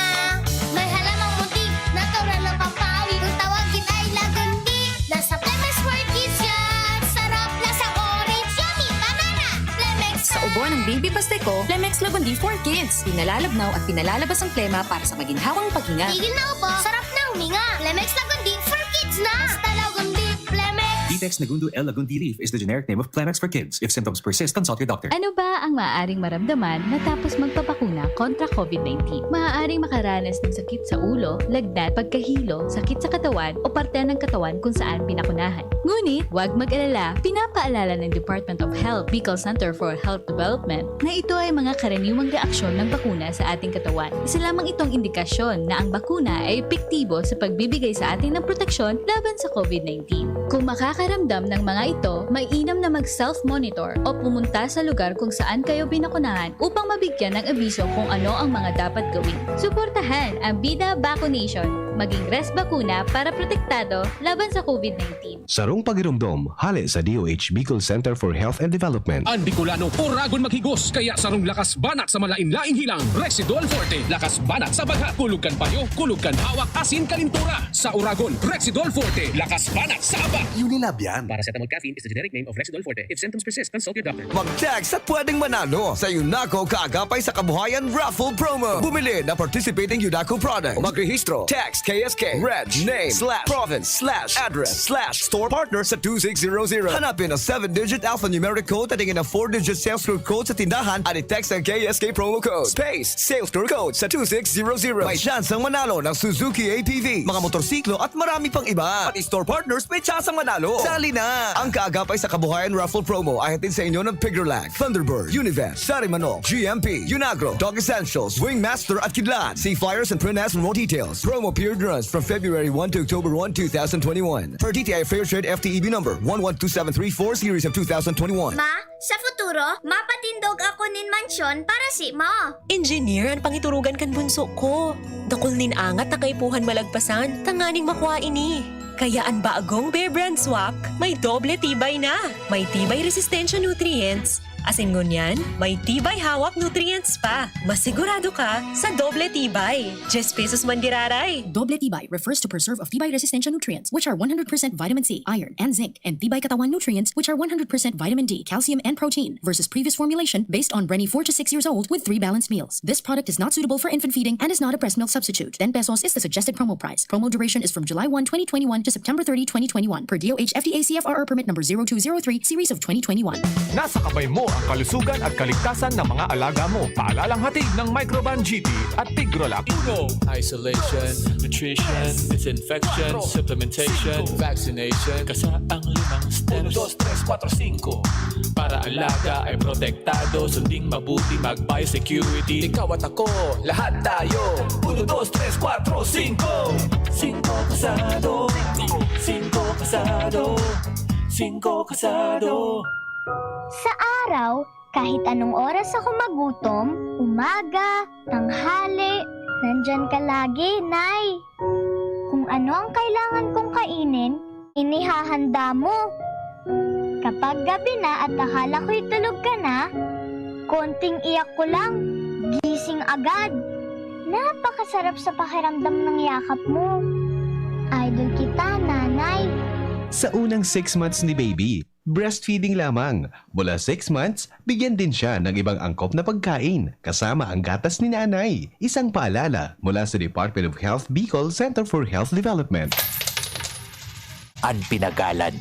May halamang muntik, natural na pampawi. Kung tawagin ay lagundi, nasa Lemex for Kids yan. Sarap, lasang orange, yummy, banana. Lemex Sa ubo ng baby pasteko, Lemex Lagundi for Kids. Pinalalabnaw at pinalalabas ang plema para sa maginhawang paghinga. Tigil na ubo, sarap na huminga. Lemex Lagundi for Kids na. Basta Lagundi, Lemex. Vitex Nagundo L Lagundi Leaf is the generic name of Plemex for kids. If symptoms persist, consult your doctor. Ano ba ang maaaring maramdaman matapos magpabakuna kontra COVID nineteen? Maaaring makaranas ng sakit sa ulo, lagnat, pagkahilo, sakit sa katawan o parte ng katawan kung saan pinakunahan. Ngunit, huwag mag-alala, pinapaalala ng Department of Health, Bicol Center for Health Development, na ito ay mga karaniwang reaksyon ng bakuna sa ating katawan. Isa lamang itong indikasyon na ang bakuna ay epektibo sa pagbibigay sa atin ng proteksyon laban sa COVID nineteen. Kung makakaramdam ng mga ito, mainam na mag-self-monitor o pumunta sa lugar kung saan kayo binakunahan upang mabigyan ng abiso kung ano ang mga dapat gawin. Suportahan ang Bida Vaccination. Maging Res Bakuna para protektado laban sa COVID nineteen. Sarong pagiromdom, hale sa D O H Bicol Center for Health and Development. An Bicolano, oragon maghigos, kaya sarong lakas banat sa malain-laing hilang, Rexidol Forte. Lakas banat sa baghat, kulog kan payo, kulog kan hawak, asin kalintura. Sa oragon, Rexidol Forte. Lakas banat sa aba. Unilab yan. Paracetamol caffeine is the generic name of Rexidol Forte. If symptoms persist, consult your doctor. Mag-text at pwedeng manalo sa Unaco Kaagapay sa Kabuhayan Raffle Promo. Bumili ng participating Unaco product. Magrehistro. Text K S K, reg, name, slash, province, slash, address, slash, store partner sa two six zero zero. Hanapin ang seven-digit alphanumeric code at ingin ang four-digit sales clerk code sa tindahan at i-text ang K S K promo code, space, sales clerk code sa two six zero zero. May tsansang manalo ng Suzuki A T V, mga motorsiklo at marami pang iba. Pati store partners may tsansang manalo. Sali na! Ang Kaagapay sa Kabuhayan Raffle Promo ay hatid sa inyo ng Piggerlack, Thunderbird, Univest, Sarimanok, G M P, Unagro, Dog Essentials, Wingmaster at Kidlat. See flyers and print ads for more details. Promo period runs from February one to October one, two thousand twenty-one. Per D T I Fair Trade F T E B number one one two seven three four, series of two thousand twenty-one. Ma, sa futuro, mapatindog ako nin mansyon para si mo. Engineer an pangiturugan kan bunso ko. Dakul nin angat na kaipuhan malagpasan tanganing makua ini. Kaya an bagong Bear Brand Swak may doble tibay na. May tibay resistensya nutrients, asin ngunyan, may tibay hawak nutrients pa. Masigurado ka sa doble tibay. Diyes pesos man giraray. Doble tibay refers to preserve of tibay resistensya nutrients, which are one hundred percent vitamin C, iron, and zinc, and tibay katawan nutrients, which are one hundred percent vitamin D, calcium, and protein, versus previous formulation based on Brenny four to six years old with three balanced meals. This product is not suitable for infant feeding and is not a breast milk substitute. Ten pesos is the suggested promo price. Promo duration is from July one, twenty twenty-one to September thirty, twenty twenty-one, per D O H F D A C F R R permit number zero two zero three, series of twenty twenty-one. Nasa kamay mo ang kalusugan at kaligtasan ng mga alaga mo. Paalalang hatid ng Microban G T at Tigrolac. Uno, isolation, nutrition, disinfection, supplementation, vaccination. Kasa ang limang steps. Uno, dos, tres, kuwatro, singko. Para alaga ay protektado, sunding mabuti, mag-biosecurity. Ikaw at ako, lahat tayo. Uno, dos, tres, kuwatro, singko. Singko kasado. Singko kasado. Singko kasado. Sa araw, kahit anong oras ako magutom, umaga, tanghali, nandyan ka lagi, Nay. Kung ano ang kailangan kong kainin, inihahanda mo. Kapag gabi na at akala ko'y tulog ka na, konting iyak ko lang, gising agad. Napakasarap sa pakiramdam ng yakap mo. Idol kita, Nanay. Sa unang six months ni baby, breastfeeding lamang. Mula six months, bigyan din siya ng ibang angkop na pagkain, kasama ang gatas ni nanay. Isang paalala mula sa Department of Health Bicol Center for Health Development. An pinagalan,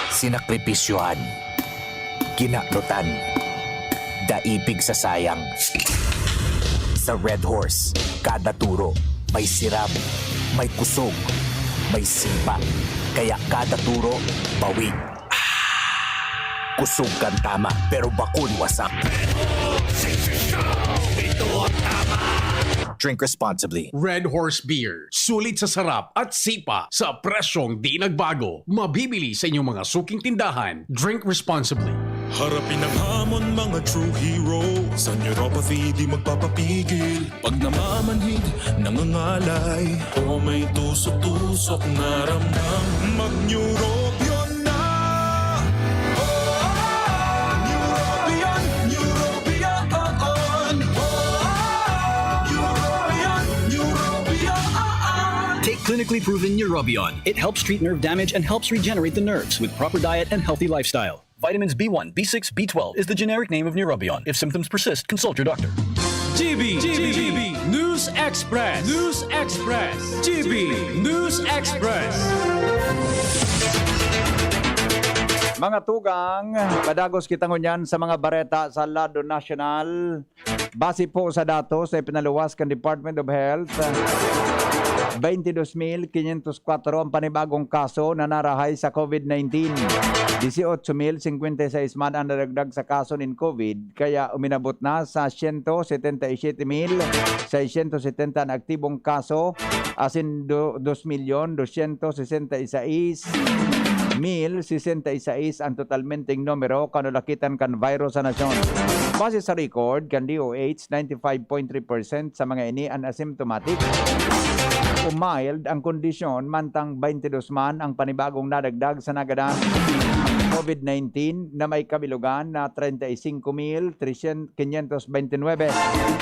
sinakripisyohan, ginaknotan, dai pigsasayang. Sa Red Horse, kada turo may siram, may kusog, may sipa. Kaya kada turo, bawig. Kusog kan tama, pero bakun wasak. Drink responsibly. Red Horse Beer. Sulit sa sarap at sipa sa presyong di nagbago. Mabibili sa inyong mga suking tindahan. Drink responsibly. Harapin ang hamon, mga true hero. Sa neuropathy di magpapapigil. Pag namamanhid, nangangalay, o may tusok-tusok na ramdam, mag-Neurobion na! Oh, Neurobion, Neurobion, oh, oh. Neurobion, Neurobion, oh, oh. Take clinically proven Neurobion. It helps treat nerve damage and helps regenerate the nerves with proper diet and healthy lifestyle. Vitamins B one, B six, B twelve is the generic name of Neurobion. If symptoms persist, consult your doctor. G B, G B, News Express, News Express, G B, News Express. Mga tugang, padagos kita ngunyan sa mga bareta sa lado nasyonal. Base po sa datos na ipinaluwas kan Department of Health, twenty-two mil quinientos kwatro ang panibagong kaso na narahay sa COVID-nineteen. Dieciocho mil cincuenta y seis man ang nadagdag sa kaso nin COVID, kaya uminabot na sa siyento setenta y siyete mil seiscientos setenta na aktibong kaso, asin do, dos milyon dosyentos sesenta y sais mil sesenta y sais ang totalmenteng numero kan nalakitan kan virus sa nasyon. Base sa record kan D O H, ninety-five point three percent sa mga ini an asymptomatic o mild ang kondisyon, mantang twenty-two man ang panibagong nadagdag sa nagadan COVID-nineteen na may kabilugan na treinta y cinco mil quinientos veintinuebe.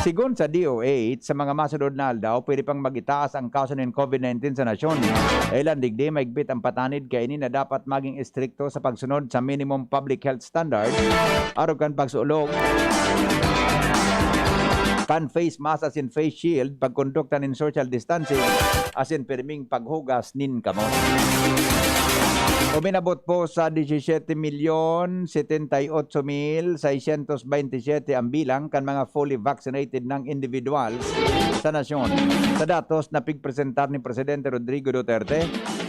Sigon sa D O H, sa mga masunod na aldaw, pwede pang magitaas ang kaso nin COVID-nineteen sa nasyon. Dahilan digdi, mahigpit ang patanid kaini na dapat maging estrikto sa pagsunod sa minimum public health standard, arog kan pagsulog kan face mask asin face shield, pagkondukta nin social distancing, asin pirming paghugas nin kamot. Uminabot po sa diecisiete milyon setenta y ocho mil seiscientos veintisiete ang bilang kan mga fully vaccinated nang individual sa nasyon. Sa datos na pigpresentar ni Presidente Rodrigo Duterte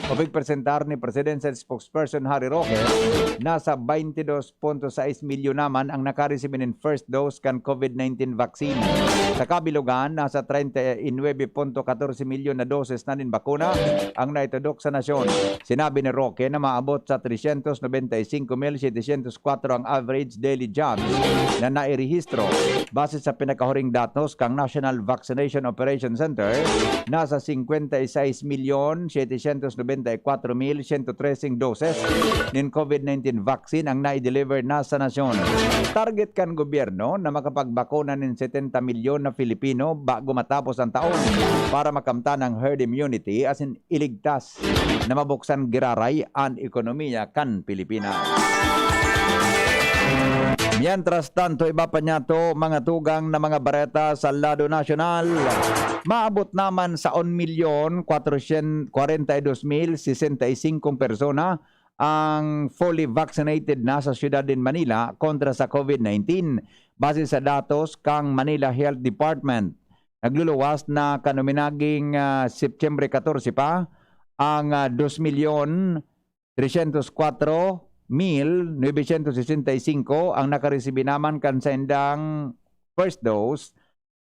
o pigpresentar ni Presidential Spokesperson Harry Roque, nasa twenty-two point sais milyon naman ang nakaresibi nin first dose kan COVID-nineteen vaccine. Sa kabilugan, nasa treinta y nuebe punto katorse milyon na doses na nin bakuna ang naitudok sa nasyon. Sinabi ni Roque, kaya na maabot sa trescientos nobenta y cinco mil setecientos cuatro ang average daily jobs na nairehistro. Base sa pinakahuring datos kan National Vaccination Operation Center, nasa cincuenta y seis milyon setecientos nobenta y cuatro mil ciento trece doses nin COVID nineteen vaccine ang nai-deliver na sa nasyon. Target kan gobyerno na makapagbakuna nin setenta milyon na Filipino bago matapos ang taon para makamtan ang herd immunity asin iligtas na mabuksan giraray an ekonomiya kan Pilipinas. Mientras tanto, iba pa niyato, mga tugang na mga bareta sa lado nasyonal. Maabot naman sa un milyon kwarenta y dos mil sesenta y cinco persona ang fully vaccinated na sa siyudad nin Manila kontra sa COVID nineteen, base sa datos kan Manila Health Department. Nagluluwas na kan uminaging, ah, Setyembre katorse pa ang, ah, dos milyon trescientos kwatro mil nobesyentos sesenta y singko ang nakaresibi naman kan saindang first dose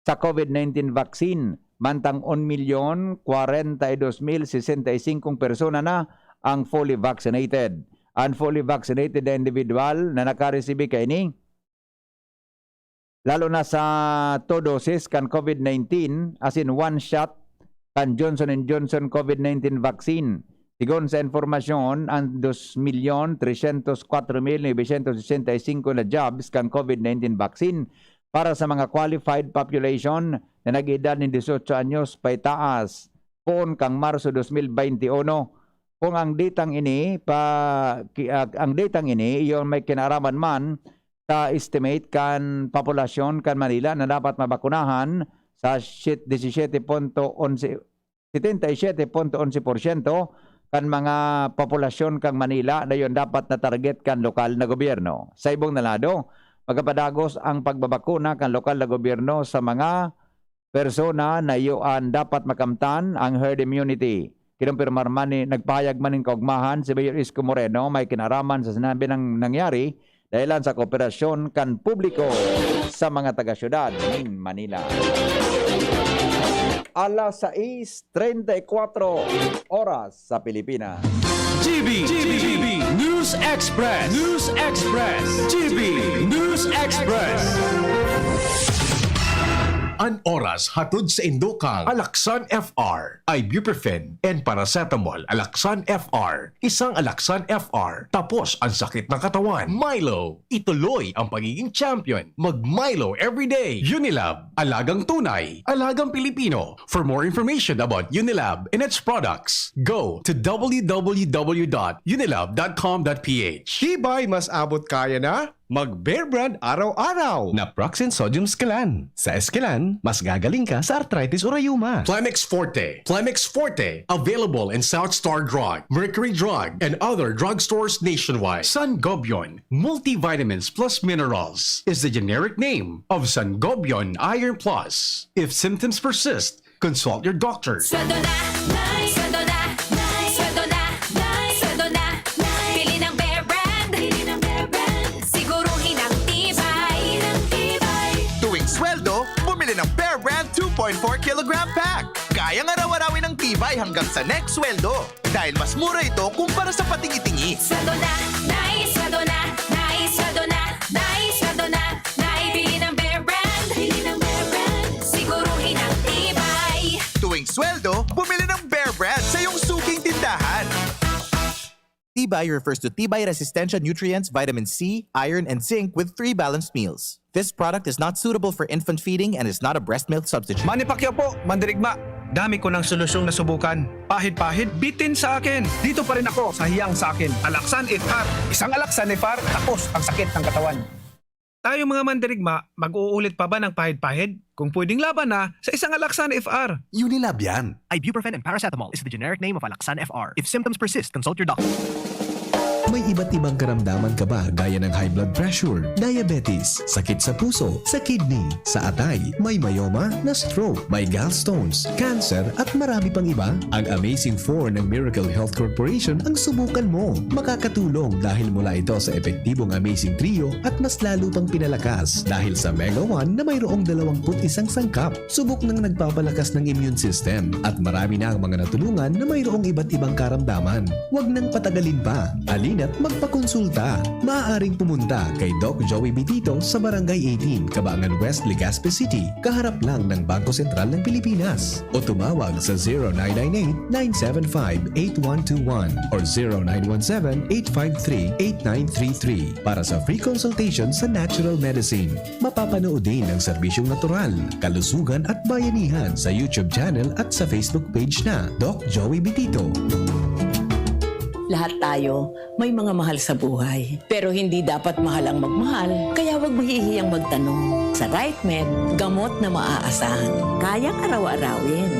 sa COVID nineteen vaccine, mantang un milyon kwarenta y dos mil sesenta y singkong persona na ang fully vaccinated. Ang fully vaccinated na individual na nakaresibi kaini, lalo na sa two doses kan COVID nineteen, as in one shot kan Johnson and Johnson COVID nineteen vaccine. Sigon sa impormasyon, ang dos milyon tresyentos kwatro mil nobesyentos sesenta y singko na jabs kan COVID nineteen vaccine para sa mga qualified population na nag-edad nin dieciocho anyos paitaas, poon kan Marso dos mil baynte uno. Kung ang datang ini pa, ki-, ah, ang datang ini, iyon may kinaaraman man sa estimate kan populasyon kan Manila na dapat mabakunahan sa syet-, disisyete punto onse, setenta y siete punto onse porsyento kan mga populasyon kan Manila na iyon dapat na target kan lokal na gobyerno. Sa ibong na lado, magapadagos ang pagbabakuna kan lokal na gobyerno sa mga persona na iyo an dapat makamtan ang herd immunity. Kinumpirmar man ni, nagpahayag man nin kaugmahan si Mayor Isko Moreno may kinaraman sa sinabi ng nangyari dahilan sa kooperasyon kan publiko sa mga taga-syudad nin Manila. Alas sais treinta y cuatro oras sa Pilipinas. G B, G B, News Express, News Express, G B News Express. An oras hatod sa indokang Alaxan F R, ibuprofen and paracetamol. Alaxan F R, isang Alaxan F R, tapos ang sakit ng katawan. Milo, ituloy ang pagiging champion. Mag Milo everyday. Unilab, alagang tunay, alagang Pilipino. For more information about Unilab and its products, go to w w w dot unilab dot com dot p h. Tibay mas abot kaya na mag Bear Brand araw-araw. Naproxen Sodium Esquilan. Sa Esquilan, mas gagaling ka sa arthritis o rayuma. Plemex Forte. Plemex Forte. Available in South Star Drug, Mercury Drug, and other drugstores nationwide. Sangobion Multivitamins Plus Minerals is the generic name of Sangobion Iron Plus. If symptoms persist, consult your doctor. Sweldo na, Nay! Sweldo na, Nay! Sweldo na, Nay! Sweldo na, Nay! Bili ng Bear Brand! Bili ng Bear Brand! Siguruhin ang tibay! Ang tibay! Tuwing sweldo, bumili ng Bear Brand two point four kilogram pack. Kayang araw-arawin ang tibay hanggang sa next sweldo. Dahil mas mura ito kumpara sa patingi-tingi. Sweldo na, Nay! Sweldo na, Nay! Sweldo na, Nay! Sweldo na, Nay! Bili ng Bear Brand! Bili ng Bear Brand! Siguruhin ang tibay! Tuwing sweldo, bumili ng Bear Brand sa iyong suking tindahan. Tibay refers to tibay resistensya nutrients, vitamin C, iron, and zinc with three balanced meals. This product is not suitable for infant feeding and is not a breast milk substitute. Manny Pacquiao po, mandirigma. Dami ko ng solusyong nasubukan. Pahid-pahid, bitin sa akin. Dito pa rin ako sa hiyang sa akin. Alaxan F R. Isang Alaxan F R, tapos ang sakit ng katawan. Tayo mga mandirigma, mag-uulit pa ba ng pahid-pahid? Kung pwedeng laban na, sa isang Alaxan F R. Unilab yan. Ibuprofen and paracetamol is the generic name of Alaxan F R. If symptoms persist, consult your doctor. May iba't ibang karamdaman ka ba gaya ng high blood pressure, diabetes, sakit sa puso, sa kidney, sa atay, may myoma, na stroke, may gallstones, cancer, at marami pang iba? Ang Amazing four ng Miracle Health Corporation ang subukan mo. Makakatulong dahil mula ito sa epektibong Amazing Trio at mas lalo pang pinalakas dahil sa Mega one na mayroong dalawang put isang sangkap. Subok nang nagpapalakas ng immune system at marami na ang mga natulungan na mayroong iba't ibang karamdaman. Huwag nang patagalin pa. Halina't magpakonsulta. Maaaring pumunta kay Doc Joey Bitito sa Barangay eighteen, Kabangan West, Legazpi City, kaharap lang ng Bangko Sentral ng Pilipinas. O tumawag sa zero nine nine eight, nine seven five, eight one two one or zero nine one seven, eight five three, eight nine three three para sa free consultation sa natural medicine. Mapapanood din ang serbisyong natural, kalusugan at bayanihan sa YouTube channel at sa Facebook page na Doc Joey Bitito. Lahat tayo may mga mahal sa buhay. Pero hindi dapat mahal ang magmahal, kaya huwag mahihiyang magtanong. Sa RightMed, gamot na maaasahan. Kayang araw-arawin.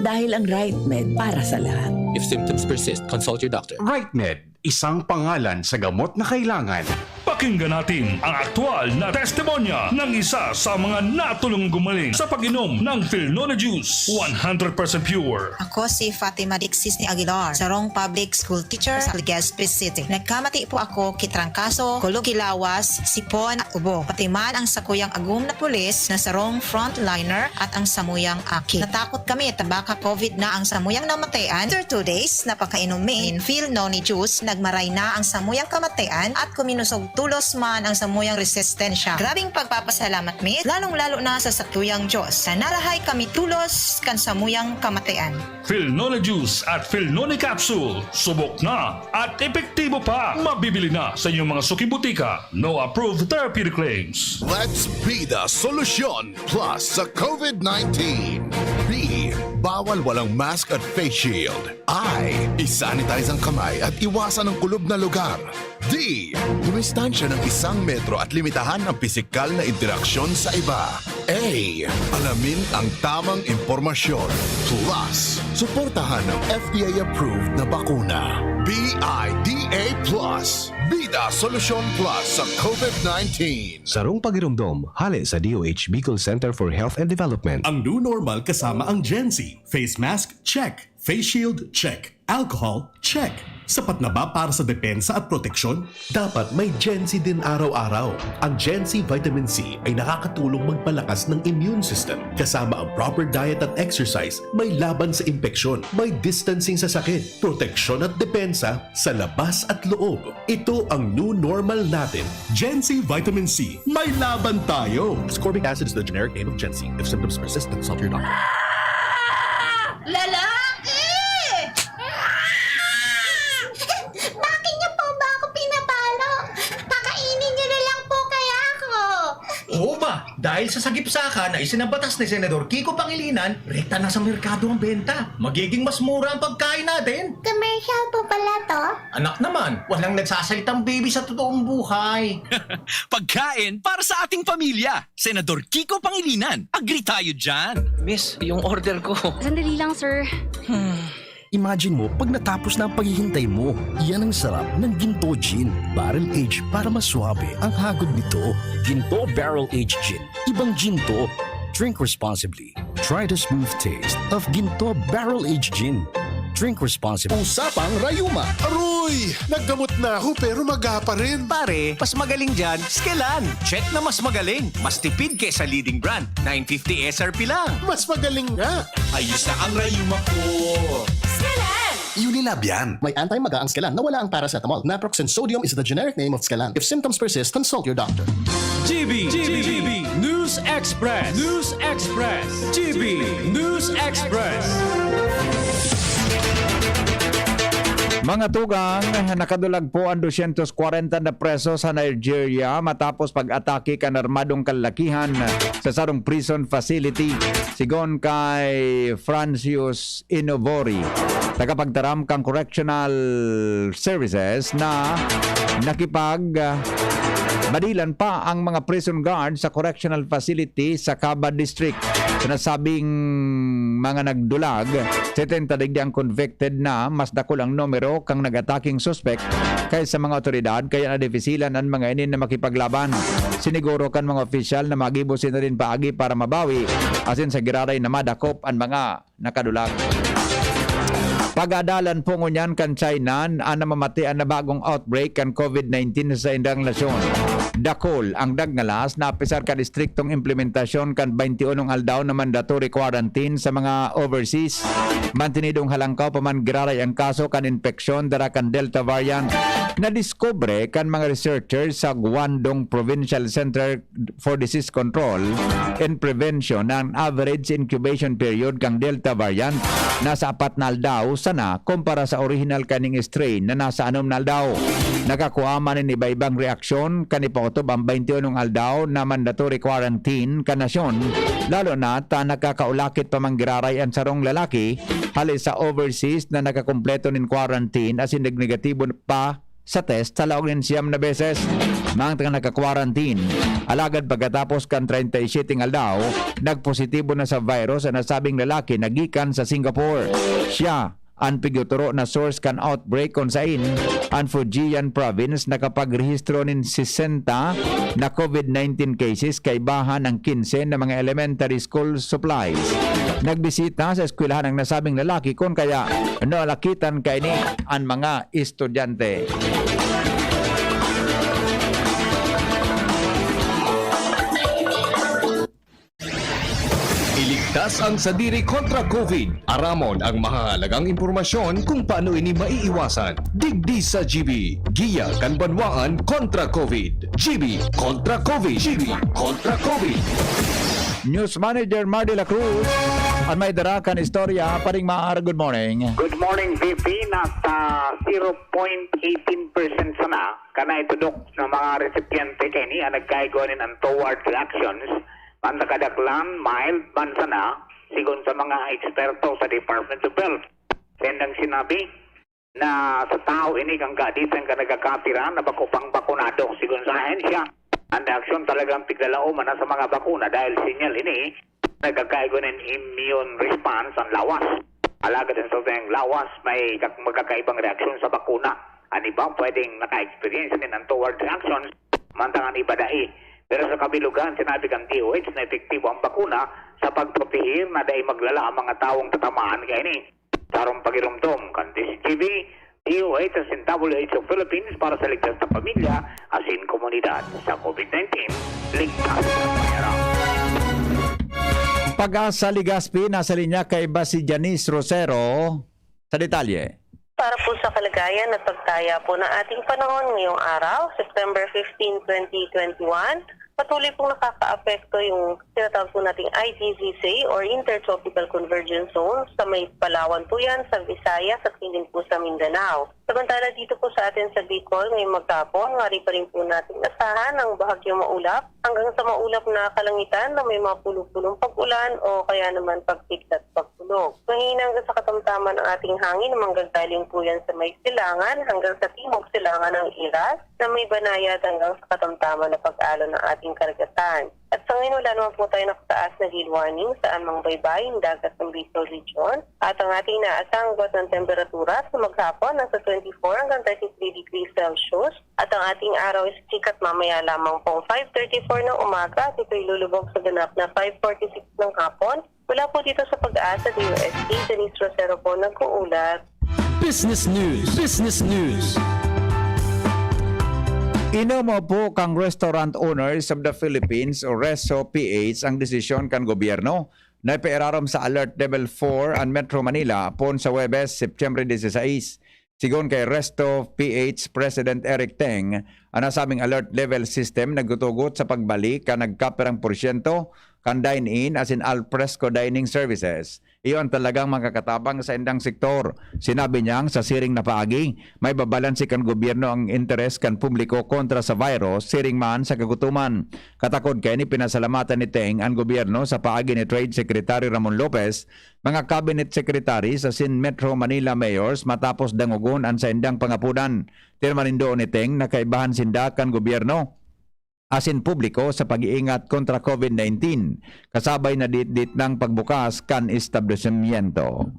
Dahil ang RightMed para sa lahat. If symptoms persist, consult your doctor. RightMed, isang pangalan sa gamot na kailangan. Pakinggan natin ang aktual na testimonya ng isa sa mga natulong gumaling sa pag-inom ng Filnone Juice, one hundred percent pure. Ako si Fatima Dixis ni Aguilar, sarong public school teacher sa Legazpi City. Nagkamati po ako ki trangkaso, kulog ki lawas, sipon at ubo. Pati man ang sakuyang agom na pulis na sarong frontliner at ang samuyang aki. Natakot kami ta baka COVID na ang samuyang namatayan. After two days na pagkainom mi nin Filnone Juice, nagmaray na ang samuyang kamatayan at kuminusog tulos man ang samuyang resistensya. Grabing pagpapasalamat mi, lalong-lalo na sa satuyang Diyos, na narahay kami tulos kan samuyang kamatayan. Filnone Juice at Filnone Capsule, subok na at epektibo pa. Mabibili na sa inyong mga suking butika. No approved therapeutic claims. Let's be the solution plus sa COVID nineteen. B, bawal walang mask at face shield. I, isanitize ang kamay at iwasan ang kulob na lugar. D, dumistansya ng isang metro at limitahan ang pisikal na interaksyon sa iba. A, alamin ang tamang impormasyon. Plus, suportahan ng F D A-approved na bakuna. B I D A plus. Bida Solusyon Plus sa COVID nineteen. Sarong pagiromdom, hale sa D O H Bicol Center for Health and Development. Ang new normal kasama ang Gen Z. Face mask? Check. Face shield? Check. Alcohol? Check. Sapat na ba para sa depensa at proteksyon? Dapat may Gen Z din araw-araw. Ang Gen Z Vitamin C ay nakakatulong magpalakas ng immune system. Kasama ang proper diet at exercise, may laban sa impeksyon, may distancing sa sakit, proteksyon at depensa sa labas at loob. Ito ang new normal natin. Gen Z Vitamin C. May laban tayo! Ascorbic acid is the generic name of Gen Z. If symptoms persist, consult your doctor. Lalaki! Bakit niyo po ba ako pinapalo? Pakainin niyo na lang po kaya ako. Oo ba? Dahil sa sagipsaka na isinabatas ni Senador Kiko Pangilinan, rekta na sa merkado ang benta. Magiging mas mura ang pagkain natin. Commercial po pala to? Anak naman, walang nagsasalitang baby sa totoong buhay. Pagkain para sa ating pamilya. Senador Kiko Pangilinan, agree tayo dyan. Miss, yung order ko. Sandali lang, sir. Imagine mo pag natapos na ang paghihintay mo. Yan ang sarap ng Ginto Gin. Barrel Age para mas suabe ang hagod nito. Ginto Barrel Age Gin. Ibang gin to. Drink responsibly. Try the smooth taste of Ginto Barrel Age Gin. Drink responsibly. Usapang Rayuma. Aroy! Naggamot na ako pero maga pa rin. Pare, mas magaling dyan, Skelan. Check na mas magaling. Mas tipid kesa leading brand. nine fifty S R P lang. Mas magaling nga. Ayos na ang rayuma ko. Unilab yan. May anti-maga ang Skelan na wala ang paracetamol. Naproxen sodium is the generic name of Skelan. If symptoms persist, consult your doctor. G B, G B, News Express, News Express, G B, News Express. Mga tugang, nakadulag po ang dosyentos kwarenta na preso sa Nigeria matapos pag-atake kan armadong kalakihan sa sarong prison facility. Sigon kay Francis Inovori, tagapagtaram kan Correctional Services, na nakipag, ah, badilan pa ang mga prison guard sa correctional facility sa Kaba District. Sinasabing mga nagdulag, setenta digdi ang convicted na, mas dakul ang numero kan nag-ataking suspek kaysa mga otoridad, kaya nadipisilan an mga ini na makipaglaban. Siniguro kan mga opisyal na magibo sinda nin paagi para mabawi, asin sa giraray na madakop an mga nakadulag. Pag-adalan po ngunyan kan China an namamatian na bagong outbreak kan COVID nineteen sa saindang nasyon. Dakul ang nagngalas na apisar kan estriktong implementasyon kan twenty-one aldaw na mandatory quarantine sa mga overseas. Mantinidong halangkaw pa man giraray ang kaso kan impeksyon dara kan Delta variant. Nadiskubre kan mga researchers sa Guangdong Provincial Center for Disease Control and Prevention na an average incubation period kan Delta variant nasa apat na aldaw sana kumpara sa orihinal kaning strain na nasa anom na aldaw. Nakakua man nin iba-ibang reaksyon kan ipaotob an twenty-one aldaw na mandatory quarantine kan nasyon, lalo na ta nakakaulakit pa man giraray an sarong lalaki hali sa overseas na nakakumpleto nin quarantine asin nagnegatibo pa sa test sa laog nin siyam na beses. Mantang naka-quarantine, alagad pagkatapos kan treinta y siete aldaw, nagpositibo na sa virus an nasabing lalaki na gikan sa Singapore. Siya an pigtutoro na source kan outbreak kun sain an Fujian Province nakapagrehistro nin sesenta na COVID nineteen cases, kaibahan ang kinse na mga elementary school supplies. Nagbisita sa eskwelahan ang nasabing lalaki, kun kaya naulakitan kaini an mga estudyante. Iligtas ang sadiri kontra COVID. Aramon ang mahahalagang impormasyon kung paano ini maiiwasan. Digdi sa G B, Giya kan Banwaan kontra COVID. G B kontra COVID. G B kontra COVID. News Manager Mar de la Cruz, an may dara kan istorya. Paring Mar, good morning. Good morning, V P. Nasa zero point eighteen percent sana kan naitudok na mga resipyente kaini an nagkaigwa nin untoward reactions, an nakadaklan, mild man sana, sigon sa mga eksperto sa Department of Health. Sa indang sinabi na sa tao ini kan kaditan kan nagkakapira na bako pang bakunado. Sigon sa ahensya, an reaksyon talagang piglalaoman na sa mga bakuna dahil sinyal ini nagkakaigo nin immune response an lawas. Alagad an satuyang lawas may kak-, magkakaibang reaksyon sa bakuna. An iba pwedeng naka-experience nin untoward reactions, mantang an iba dai. Pero sa kabilugan, sinabi kan D O H na epektibo ang bakuna sa pagpropehir na dai maglala ang mga tawong tatamaan kaini. Sarong pagiromdom kan D Z G B, D O H asin W H O Philippines para sa ligtas na pamilya asin komunidad. Sa COVID nineteen, ligtas na pamilya. Pag-asa Legazpi, nasa linya kaiba si Janice Rosero sa detalye. Para po sa kalagayan at pagtaya po ng ating panahon ngayong araw, September fifteen, twenty twenty-one, patuloy pong nakakaapekto yung tinatawag po nating I T V C or Intertropical Convergence Zone sa may Palawan po yan, sa Visayas at din po sa Mindanao. Samantala dito po sa atin sa Bicol, ngayong maghapon, maaari pa rin po nating asahan ang bahagyong maulap hanggang sa maulap na kalangitan na may mga pulo-pulong pag-ulan o kaya naman pagkidlat pagkulog. Mahina hanggang sa katamtaman ang ating hangin na manggagaling po yan sa may silangan hanggang sa timog silangan ng Iras na may banayad hanggang sa katamtaman na pag-alon ng ating karagatan. At sa ngayon, wala naman po tayo nakataas na gale warning sa anumang baybayin dagat ng Bicol Region. At ang ating inaasahang agwat ng temperatura sa maghapon nasa twenty-four hanggang thirty-three degrees Celsius. At ang ating araw ay sikat mamaya lamang pong five thirty-four ng umaga at ito'y lulubog sa ganap na five forty-six ng hapon. Mula po dito sa Pag-asa D O S T, Denise Rosero po nag-uulat. Business News. Business News. Inomo po kan Restaurant Owners of the Philippines o RESO P H ang desisyon kan gobyerno na ipairarom sa Alert Level four an Metro Manila poon sa Huwebes, Setyembre dieciséis. Sigon kay Resto P H President Eric Teng, an nasabing alert level system nagtutugot sa pagbalik kan nagkapirang porsyento kan dine-in asin al fresco dining services. Iyo an talagang makakatabang sa indang sektor. Sinabi niyang sa siring na paagi, maibabalanse kan gobyerno ang interes kan publiko kontra sa virus, siring man sa kagutoman. Katakod kaini, pinasalamatan ni Teng an gobyerno sa paagi ni Trade Secretary Ramon Lopez, mga cabinet secretaries asin Metro Manila mayors matapos dangogon an saindang pangapodan. Tirmanindoon ni Teng na kaibahan sinda kan gobyerno. asin publiko sa pag-iingat kontra COVID nineteen, kasabay na ditdit ng pagbukas kan establisimyento.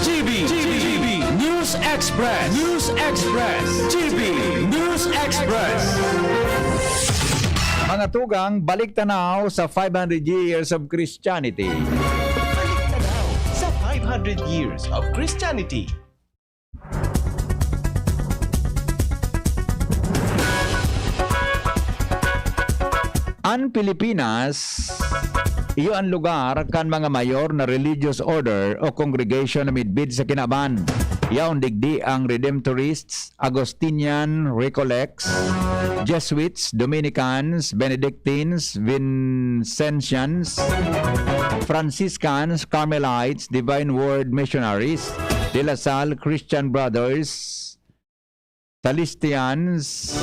G B, G B, G B News Express, News Express, G B News Express. Mga tugang, balik tanaw sa five hundred years of Christianity. Balik tanaw sa five hundred years of Christianity. An Pilipinas, iyo an lugar kan mga mayor na religious order o congregation na midbid sa kinaban. Yaon digdi ang Redemptorists, Augustinian, Recollects, Jesuits, Dominicans, Benedictines, Vincentians, Franciscans, Carmelites, Divine Word Missionaries, De La Salle, Christian Brothers, Salesians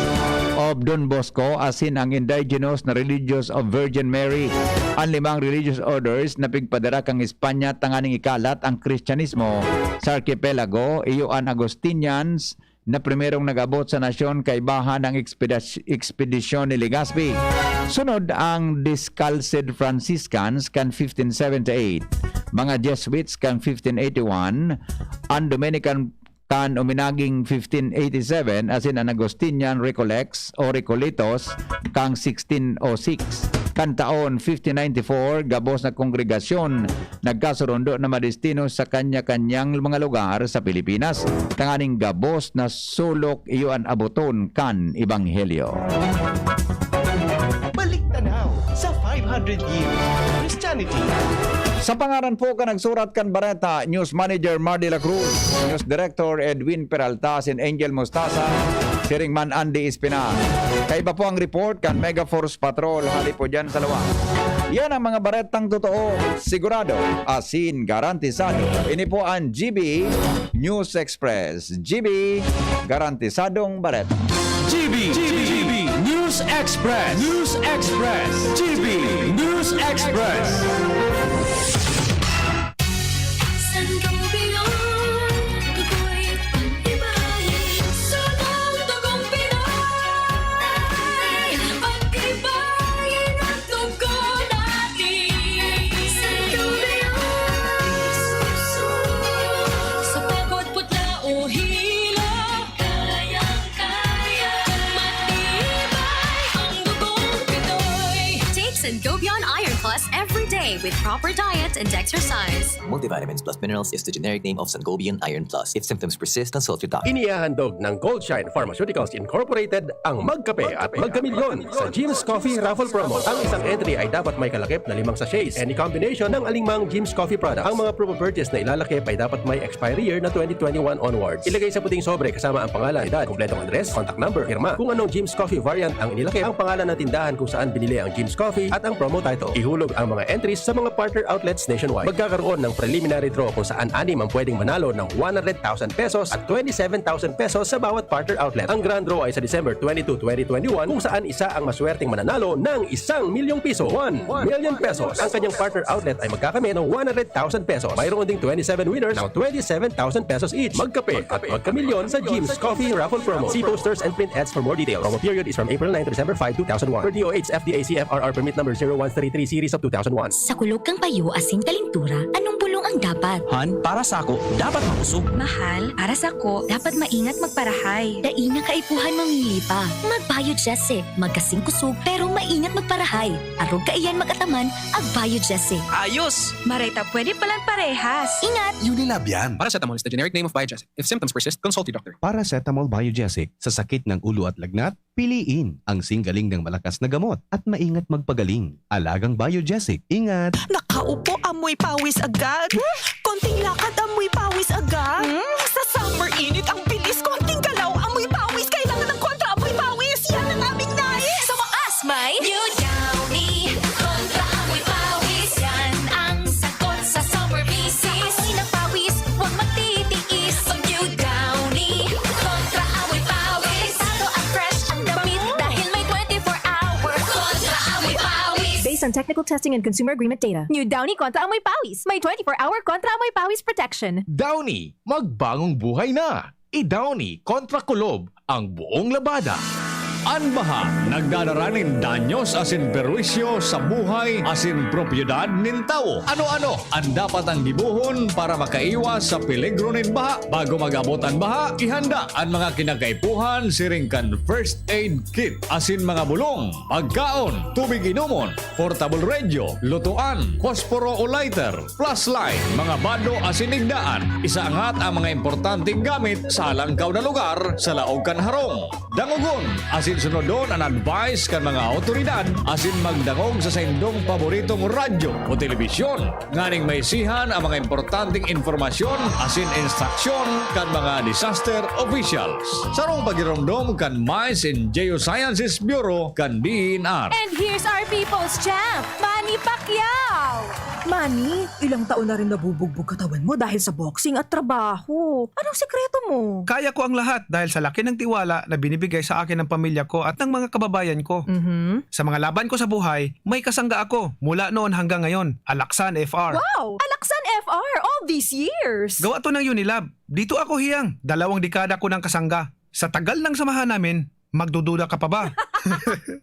of Don Bosco, asin ang indigenous na Religious of Virgin Mary. An limang religious orders na pigpadara kan Espanya tanganing ikalat ang Kristyanismo sa arkipelago, iyo an Augustinians, na primerong nag-abot sa nasyon kaibahan ng ekspedis-, ekspedisyon ni Legazpi. Sunod ang Discalced Franciscans kan fifteen seventy-eight, mga Jesuits kan fifteen eighty-one, ang Dominican kan uminaging fifteen eighty-seven, asin an Augustinian Recollects o Recoletos kan sixteen oh six. Kan taon fifteen ninety-four, gabos na kongregasyon nagkasurundo na madestino sa kanya-kanyang mga lugar sa Pilipinas, tanganing gabos na sulok iyo an aboton kan Ebanghelyo. Balik tanaw sa five hundred years of Christianity. Sa pangaran po kan nagsurat kan bareta, News Manager Mar de la Cruz, News Director Edwin Peralta, asin Angel Mostaza, siring man Andy Espina. Kaiba po ang report kan Megaforce Patrol, hali po dyan sa luwa. Yan ang mga baretang totoo, sigurado, asin garantisado. Ini po ang G B News Express. G B, garantisadong bareta. G B, G B, G B News Express. News Express. G B News Express. Sangguniang ako'y pag-ibahin, sunod akong Pinoy, pag-ibahin ang dugo natin. Sangguniang suso, sa pagod, putla o hilo, kayang-kaya, matibay ang dugong Pinoy. Take Sangobion Iron Plus every day with proper diet and exercise. Multivitamins plus minerals is the generic name of Sangobion Iron Plus. If symptoms persist, consult your doctor. Inihahandog ng Goldshine Pharmaceuticals Incorporated ang Magkape at Magkamilyon sa Jim's Coffee Raffle Promo. Ang isang entry ay dapat may kalakip na limang sachets, any combination ng alingmang Jim's Coffee product. Ang mga promo purchase na ilalakip ay dapat may expiry year na twenty twenty-one onwards. Ilagay sa puting sobre kasama ang pangalan, edad, kompletong address, contact number, pirma. Kung anong Jim's Coffee variant ang inilakip, ang pangalan ng tindahan kung saan binili ang Jim's Coffee at ang promo title. Ihulog ang mga entries sa mga partner outlets nationwide. Magkakaroon ng preliminary draw kung saan anim ang pwedeng manalo ng one hundred thousand pesos at twenty-seven thousand pesos sa bawat partner outlet. Ang grand draw ay sa December twenty-two, twenty twenty-one, kung saan isa ang maswerteng mananalo ng isang milyong piso, one million pesos. Ang kanyang partner outlet ay magkakamit ng one hundred thousand pesos. Mayroon ding twenty-seven winners ng twenty-seven thousand pesos each. Magkape at magkamilyon sa Jim's Coffee Raffle Promo. See posters and print ads for more details. Promo period is from April nine to December five, two thousand one. Per D O H F D A C F R R permit number zero one three three series of two thousand one. Sa kulog kan payo asin kalintura, anong bulong ang dapat? Han, para sako, dapat makusog. Mahal, para sako, dapat maingat magparahay. Dai na kaipuhan mamili pa. Mag-Biogesic, magkasing kusog, pero maingat magparahay. Arog kaiyan mag-ataman, ag-Biogesic. Ayos! Maray ta pwede palan parehas. Ingat! Unilab yan. Paracetamol is the generic name of Biogesic. If symptoms persist, consult your doctor. Paracetamol Biogesic, sa sakit ng ulo at lagnat, piliin ang singgaling ng malakas na gamot at maingat magpagaling. Alagang Biogesic, ingat! Nakaupo, amoy pawis agad. Konting lakad, amoy pawis agad. Hmm? Sa summer init, ang bilis. Konting galaw, amoy pawis. Kailangan ng kontra amoy pawis. Yan ang aming nais. Sa wakas, may New Downy. Kontra amoy pawis. Yan ang sagot sa summer misis. Amoy ng pawis, huwag magtitiis. Pag New Downy, kontra amoy pawis. Delikado at fresh ang damit dahil may twenty-four hour kontra amoy pawis. Based on technical testing and consumer agreement data. New Downy kontra amoy pawis. May twenty-four hour kontra amoy pawis protection. Downy, magbagong buhay na! I-Downy kontra kulob ang buong labada. An baha nagdadara nin danyos asin perwisyo sa buhay asin propiedad nin tawo. Ano-ano an dapat ang gibohon para makaiwas sa peligro nin baha? Bago mag-abot an baha, ihanda an mga kinakaipuhan siring kan first aid kit asin mga bulong, pagkaon, tubig inomon, portable radio, lutoan, posporo o lighter, flashlight, mga bado asin igdaan. Isaangat ang mga importanteng gamit sa halangkaw na lugar sa laog kan harong. Dangogon asin sunodon an advice kan mga awtoridad asin magdangog sa saindong paboritong radyo o telebisyon nganing maisihan ang mga importanteng impormasyon asin instruksyon kan mga disaster officials. Sarong pagiromdom kan Mines and Geosciences Bureau kan D E N R. And here's our people's champ, Manny Pacquiao! Manny, ilang taon na rin nabubugbog katawan mo dahil sa boxing at trabaho. Anong sikreto mo? Kaya ko ang lahat dahil sa laki ng tiwala na binibigay sa akin ng pamilya ko at ng mga kababayan ko. Mhm. Sa mga laban ko sa buhay, may kasangga ako mula noon hanggang ngayon. Alaksan F R. Wow! Alaksan F R all these years! Gawa to ng Unilab. Dito ako hiyang. Dalawang dekada ko ng kasangga. Sa tagal ng samahan namin, magdududa ka pa ba?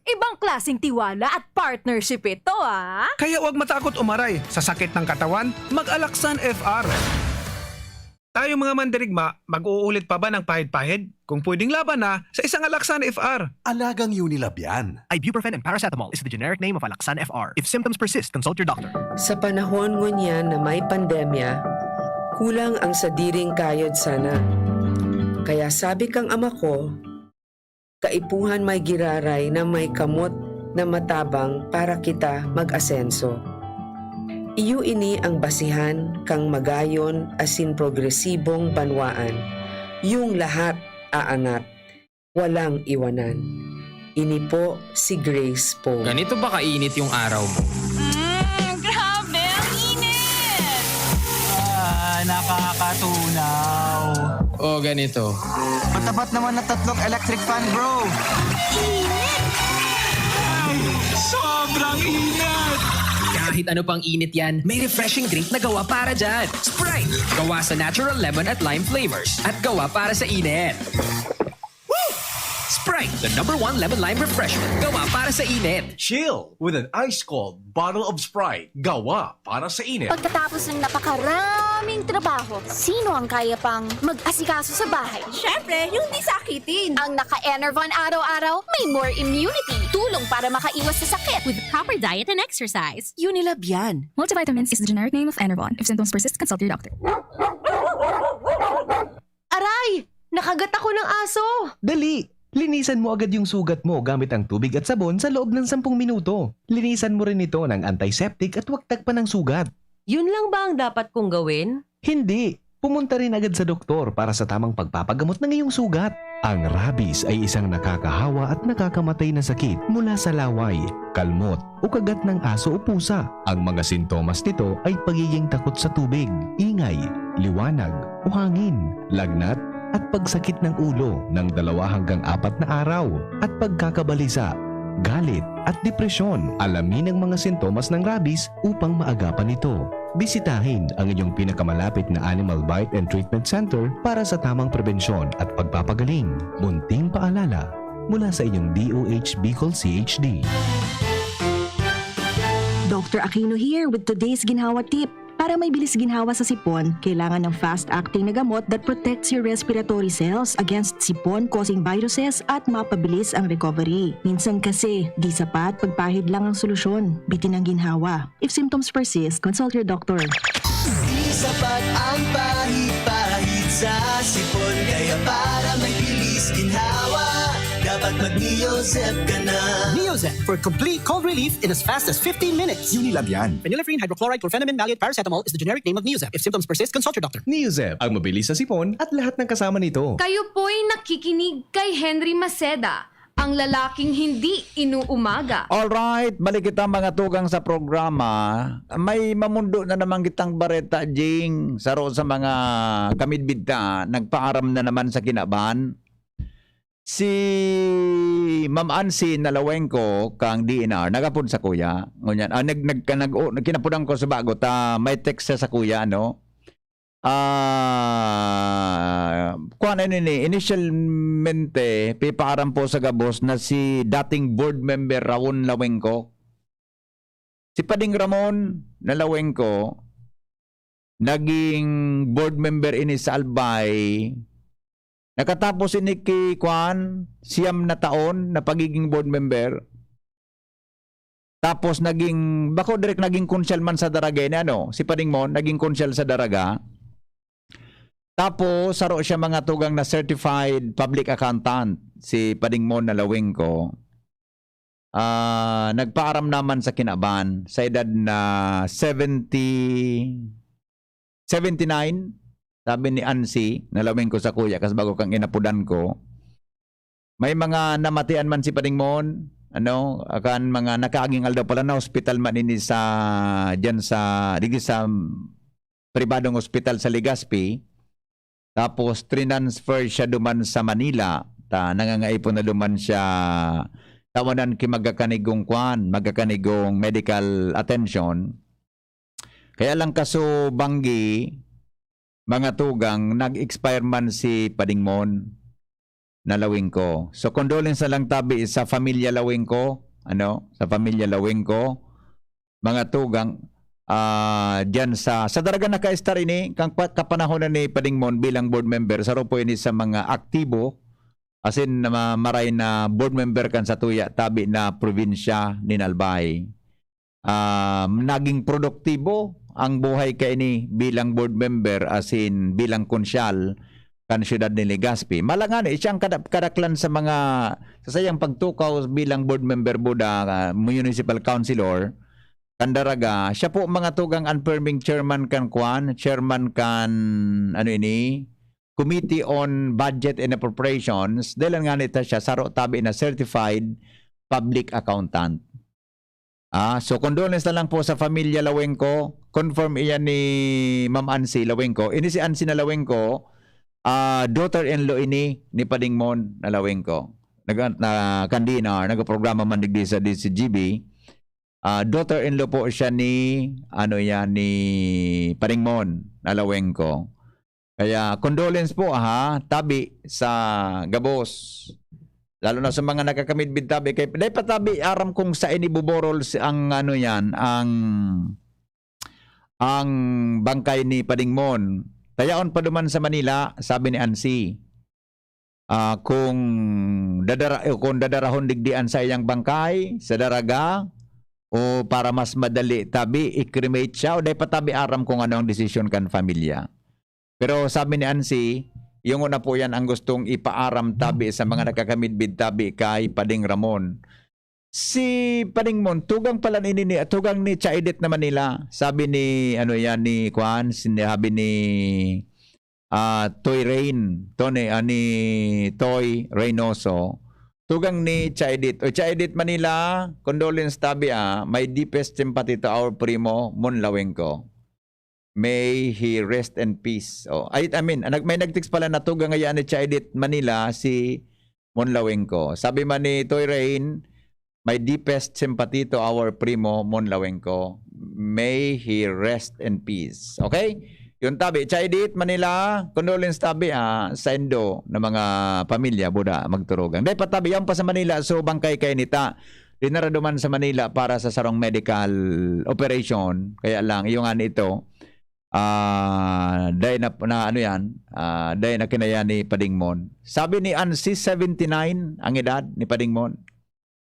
Ibang klaseng tiwala at partnership ito, ah! Kaya huwag matakot umaray. Sa sakit ng katawan, mag-Alaksan F R. Tayong mga mandirigma, mag-uulit pa ba ng pahid-pahid? Kung pwedeng laban na, sa isang Alaksan F R. Alagang Unilab yan. Ibuprofen and paracetamol is the generic name of Alaxan F R. If symptoms persist, consult your doctor. Sa panahon ngunyan na may pandemya, kulang ang sadiring kayod sana. Kaya sabi kang ama ko, kaipuhan may giraray na may kamot na matabang para kita mag-asenso. Iyo ini ang basihan kang magayon asin progresibong banwaan, yung lahat aangat, walang iwanan. Ini po si Grace Poe. Ganito ba kainit yung araw mo? Mm, grabe! Ang init! Ah, nakakatunaw. O ganito. Matapat naman na tatlong electric fan, bro. Init! Ay, sobrang init! Kahit ano pang init yan, may refreshing drink na gawa para dyan. Sprite! Gawa sa natural lemon at lime flavors. At gawa para sa init. Woo! Sprite, the number one lemon lime refreshment. Gawa para sa init. Chill with an ice-cold bottle of Sprite. Gawa para sa init. Pagkatapos ng napakaraming trabaho, sino ang kaya pang mag-asikaso sa bahay? Siyempre, yung di sakitin. Ang naka-Enervon araw-araw, may more immunity. Tulong para makaiwas sa sakit. With proper diet and exercise. Unilab yan. Multivitamins is the generic name of Enervon. If symptoms persist, consult your doctor. Aray! Nakagat ako ng aso! Dali! Linisan mo agad yung sugat mo gamit ang tubig at sabon sa loob ng sampung minuto. Linisan mo rin ito ng antiseptic at huwag tagpan ng sugat. Yun lang ba ang dapat kong gawin? Hindi! Pumunta rin agad sa doktor para sa tamang pagpapagamot ng iyong sugat. Ang rabies ay isang nakakahawa at nakakamatay na sakit mula sa laway, kalmot, o kagat ng aso o pusa. Ang mga sintomas nito ay pagiging takot sa tubig, ingay, liwanag, o hangin, lagnat, at pagsakit ng ulo ng dalawa hanggang apat na araw, at pagkakabalisa, galit, at depresyon. Alamin ang mga sintomas ng rabies upang maagapan ito. Bisitahin ang inyong pinakamalapit na Animal Bite and Treatment Center para sa tamang prebensyon at pagpapagaling. Munting paalala mula sa inyong D O H Bicol C H D. Doctor Aquino here with today's ginhawa tip. Para may bilis ginhawa sa sipon, kailangan ng fast-acting na gamot that protects your respiratory cells against sipon-causing viruses at mapabilis ang recovery. Minsan kasi, di sapat pagpahid lang ang solusyon. Bitin ang ginhawa. If symptoms persist, consult your doctor. Di sapat ang pahid-pahid sa sipon, kaya para may bilis ginhawa, dapat mag-Neozep ka na. Neozep for complete cold relief in as fast as fifteen minutes. Unilab yan. Phenylephrine, hydrochloride, chlorphenamine, maleate, paracetamol is the generic name of Neozep. If symptoms persist, consult your doctor. Neozep, ang mabilis sa sipon at lahat ng kasama nito. Kayo po'y nakikinig kay Henry Maceda, ang lalaking hindi inuumaga. Alright, balik kita mga tugang sa programa. May mamundo na naman kitang bareta, Jing, saro sa mga kamidbid ta, nagpaaram na naman sa kinaban. Si Ma'am Ansi Nalawengko kang D N R, nagapod sa kuya. Ngunyan, ah, nag, nag, nag, oh, kinapudan ko sa bago ta, may text siya sa kuya, ano? Ah, kuwan, ano ini, inisyalmente, pipaaram po sa gabos na si dating board member Raon Lawengco. Si Pading Ramon na Lawengco, naging board member ini sa Albay. Nakatapos ini ki, kuwan, siyam na taon na pagiging board member. Tapos naging, bako direk naging konsyal man sa Daraga ini, ano, si Pading Mon, naging konsyal sa Daraga. Tapos, saro siya mga tugang na certified public accountant, si Pading Mon na Lawengco. Ah, nagpaaram naman sa kinaban, sa edad na seventy, seventy-nine, sabi ni Ansi, na Lawengco sa kuya, kas bago kang inapudan ko, may mga namatian man si Pading Mon, ano, kan mga nakaaging aldaw pala, na hospital man ini sa, diyan sa, digdi sa pribadong ospital sa Legazpi. Tapos, transfer siya duman sa Manila. Ta, nangangaipon na duman siya. Tawanan ki magakanigong kwan, magakanigong medical attention. Kaya lang kaso banggi, mga tugang, nag-expire man si Pading Mon na Lawengco. So, condolence na lang tabi sa pamilya Lawengco, ano, sa pamilya Lawengco, mga tugang, ah, diyan sa, sa Daraga naka-estar ini, kan pa-, kapanahon na ni Pading Mon bilang board member, saro po ini sa mga aktibo, as in, na ma-, maray na board member kan satuya, tabi na probinsya nin Albay. Ah, naging produktibo ang buhay kaini bilang board member, as in, bilang konsyal kan siyudad ni Legazpi. Malangani, siya ang kada-, kadaklan sa mga, sa sayang pagtukaw bilang board member, buda, ah, municipal councilor, kan Daraga. Siya po, mga tugang, ang perming chairman kan kwan, chairman kan, ano ini, Committee on Budget and Appropriations. Dahil nga nito siya, saro tabi na certified public accountant. Ah, so condolence na lang po sa pamilya Lawengco. Confirm iyan ni Ma'am Ansi Lawengco. Ini si Ansi na Lawengco, ah, daughter-in-law ini ni Pading Mon na Lawengco. Nag-, na, kan D N R, nagprograma man digdi sa D C G B. Ah, daughter-in-law po siya ni, ano yan, ni Pading Mon na Lawengco. Kaya condolence po, ha, tabi sa gabos. Lalo na sa mga nakakamidbid tabi kay, dai pa tabi aram kung saan ibuborol si, ang ano yan, ang, ang bangkay ni Pading Mon. Tayaon pa duman sa Manila, sabi ni Ansi. Ah, kung dadara-, kung dadarahon digdi an saiyang bangkay sa Daraga, o para mas madali tabi, i-cremate siya, o dai pa tabi aram kung ano ang desisyon kan pamilya. Pero sabi ni Ansi, yung una po yan ang gustong ipaaram tabi sa mga nakakamidbid tabi kay Pading Ramon. Si Pading Mon, tugang pala ini ni, tugang ni Cha Edith naman nila. Sabi ni, ano yan, ni Kwan, sinabi ni, ah, Toy Rain, to ni, ah, ni Toy Reynoso. Tugang ni Cha Edith. O, Cha Edith Manila, condolence tabi, ah. My deepest sympathy to our primo, Mon Lawengco. May he rest in peace. Oh, ay, I mean, nag-, may nag-text pala na tugang ngaya ni Cha Edith Manila, si Mon Lawengco. Sabi man ni Toy Rain, "My deepest sympathy to our primo, Mon Lawengco. May he rest in peace." Okay? Yun tabi, Cha Edith Manila, condolence tabi, ah, sa indo na mga pamilya, buda, magturugang. Dai pa tabi, yan pa sa Manila, so bangkay kay nita. Dinara duman sa Manila para sa sarong medical operation. Kaya lang, yung nga nito, ah, dai na, na ano yan, ah, dai na kinaya ni Pading Mon. Sabi ni Ansi, seventy-nine ang edad ni Pading Mon.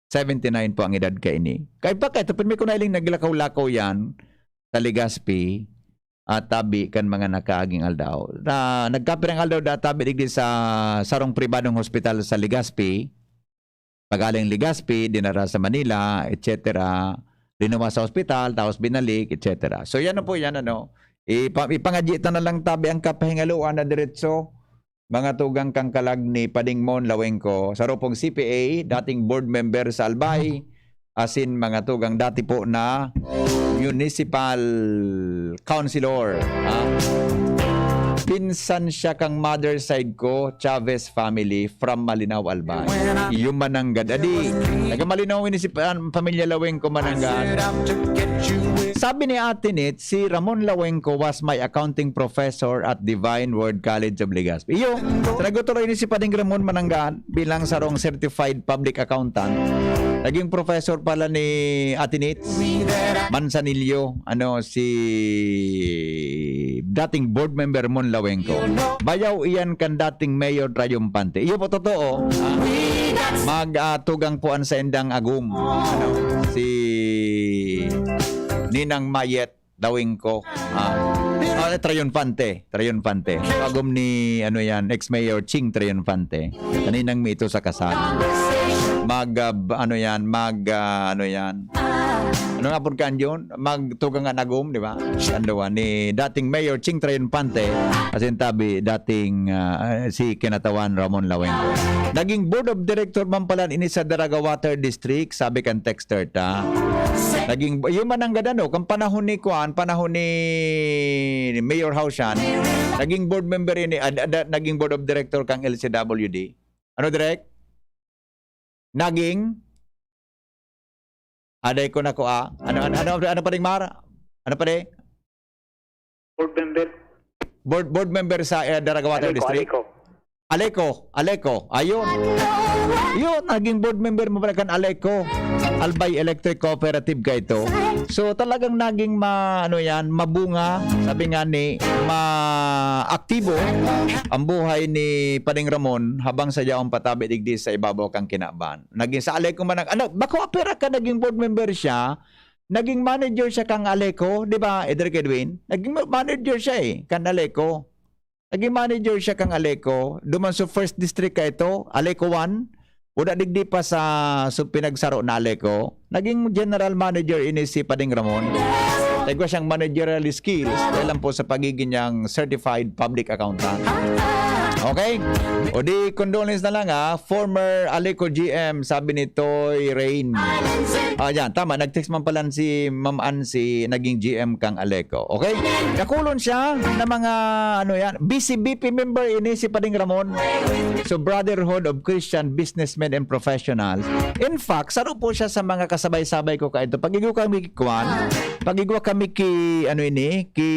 Seventy-nine po ang edad kaini. Kay pa, kay, tapos may kunailing naglakaw-lakaw yan sa Legazpi at tabi kan mga nakaaging aldaw. Na, nagkapirang aldaw da tabi digdi sa sarong pribadong hospital sa Legazpi. Pagaling Legazpi, dinara sa Manila, et cetera. Linuwas sa ospital, tapos binalik, et cetera. So, yan na po yan, ano. Ipa-, ipangadyi ta na lang tabi ang kapahingaloan na diretso. Mga tugang kang kalag ni Pading Mon Lawengco, saro pong C P A, dating board member sa Albay, asin mga tugang dati po na municipal councilor, ha? Pinsan siya kang mother side ko, Chavez family from Malinao, Albay. Iyo mananggad. Adi, taga Malinao ini si pa-, pamilya Lawengco mananggad. Sabi ni Ate Nit, si Ramon Lawengco was my accounting professor at Divine Word College of Legazpi. Iyo, sinagot tuloy ni si Pading Ramon Mananggaan bilang sarong certified public accountant. Naging professor pala ni Ate Nit Manzanillo, ano, si dating board member Ramon Lawengco. Bayaw iyan kan dating Mayor Triumphante. Iyo po, totoo. Mag, ah, tugang po an saindang agom. Ano, si Ninang Mayet Lawengco. Ah, ah, Triunfante. Triunfante. Agom ni, ano yan, ex-mayor Ching Triunfante. Kaninang mi ito sa kasal. Mag, ah, b-, ano yan, mag, ah, ano yan. Ano nga po kan yun? Magtugang an agom, di ba? Siya ang duwa ni dating Mayor Ching Triunfante, asin tabi dating, ah, si Kinatawan Ramon Lawengco. Naging board of director man pala ini sa Daraga Water District, sabi kan texter ta. Naging, yun man ang gadano, kan panahon ni Kuan, panahon ni Mayor Hausian, naging board member ini, ad-, ad-, naging board of director kang L C W D. Ano, Direk? Naging? Aday ko na ko, ah. Ano, ano, ano, ano pa rin, Mar? Ano pa rin? Board member. Board, board member sa, eh, Daraga Water Aleco, District? Aleco. Aleco, Aleco. Ayun. Yun, naging board member mo pala kan Aleco. Albay Electric Cooperative ka ito. So, talagang naging ma, ano yan, mabunga, sabi nga ni, ma-aktibo ang buhay ni Pading Ramon habang sa yaong patabi digdi sa ibabaw kang kinaban. Naging sa Aleco man ang, ano, bako apera ka naging board member siya, naging manager siya kang Aleco, di ba, Edric Edwin? Naging ma-, manager siya eh, kan Aleco. Naging manager siya kang Aleco. Duman sa first district ka ito, Aleco one. Uda digdi pa sa, sa pinagsaro na Aleco. Naging general manager ini si Pading Ramon. Nagwa siyang managerial skills dahil lang po sa pagiging niyang certified public accountant. Okay? O di, condolence na lang ha. Former Aleco G M, sabi ni Toy Rain. Ah, yan. Tama. Nag-text man pala si Ma'am Ansi, naging G M kang Aleco. Okay? Dakulon siya na mga, ano yan, B C B P member ini si Pading Ramon. So, Brotherhood of Christian Businessmen and Professionals. In fact, saro po siya sa mga kasabay-sabay ko kaito. Pag-igwa kami ki Kwan, pag-igwa kami ki, ano ini, ki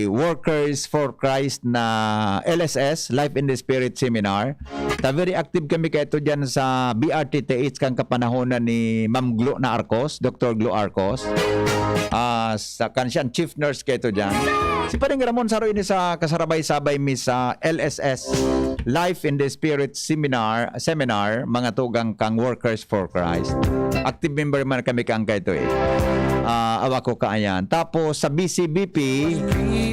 Workers for Christ na L S S, Life in the Spirit Seminar. Ta very active kami kaito dyan sa B R T T H kang kapanahonan ni Ma'am Glo na Arcos, Doktor Glo Arcos. Ah, sa kan siya ang chief nurse kaito dyan. Si Pading Ramon saro ini sa kasarabay-sabay mi sa L S S, Life in the Spirit Seminar, seminar, mga tugang kang Workers for Christ. Active member man kami kang kaito eh. Ah, awa ko kaayan. Tapos sa B C B P,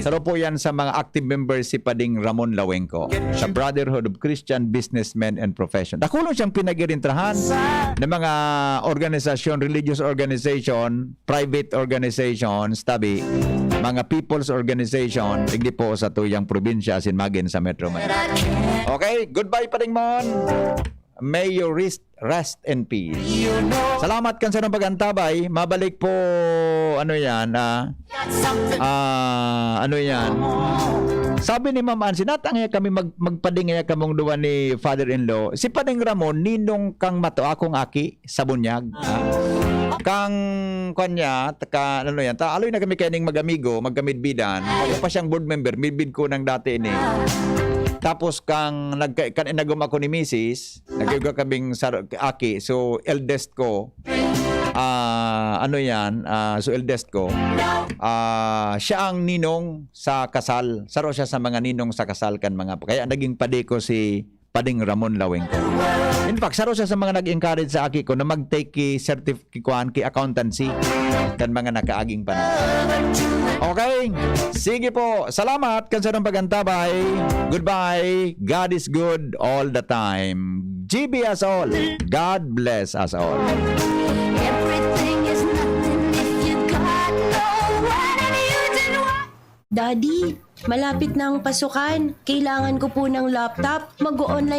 saro po yan sa mga active members si Pading Ramon Lawengco sa Brotherhood of Christian Businessmen and Profession. Dakulon siyang pinag-irintrahan ng mga organisasyon, religious organization, private organizations, tabi, mga people's organization, digdi po sa tuyang probinsya, asin magin sa Metro Manila. Okay, goodbye, Pading Mon. May you rest, rest in peace. Salamat kan sarong pag-antabay. Mabalik po, ano yan, ah, ah, ano yan. Sabi ni Ma'am Ann, sinatangay kami mag, magpadingaya kamong duwa ni father-in-law. Si Pading Ramon, ninong kang mato, akong aki, sa Bunyag. Ha? Kang, kwan niya, taka, ano yan, ta, aloy na kami kaining mag-amigo, magkamidbidan. Ako pa siyang board member, midbid ko nang dati ini. Tapos kang nagka, kan inagom ako ni misis, nagkaiga kaming sar-, aki. So, eldest ko, ah, ano yan, ah, so eldest ko, ah, siya ang ninong sa kasal. Saro siya sa mga ninong sa kasal kan mga, kaya naging padi ko si Pading Ramon Lawengco. In fact, saro siya sa mga nag-encourage sa aki ko na mag-take ki certif-, ki kuan, ki accountancy kan mga nakaaging panahon. Okay? Sige po. Salamat kan sarong pag-antabay. Goodbye. God is good all the time. G B us all. God bless us all. Everything is nothing if you got no one and you didn't want Daddy, malapit na ang pasukan. Kailangan ko po ng laptop. Mag-online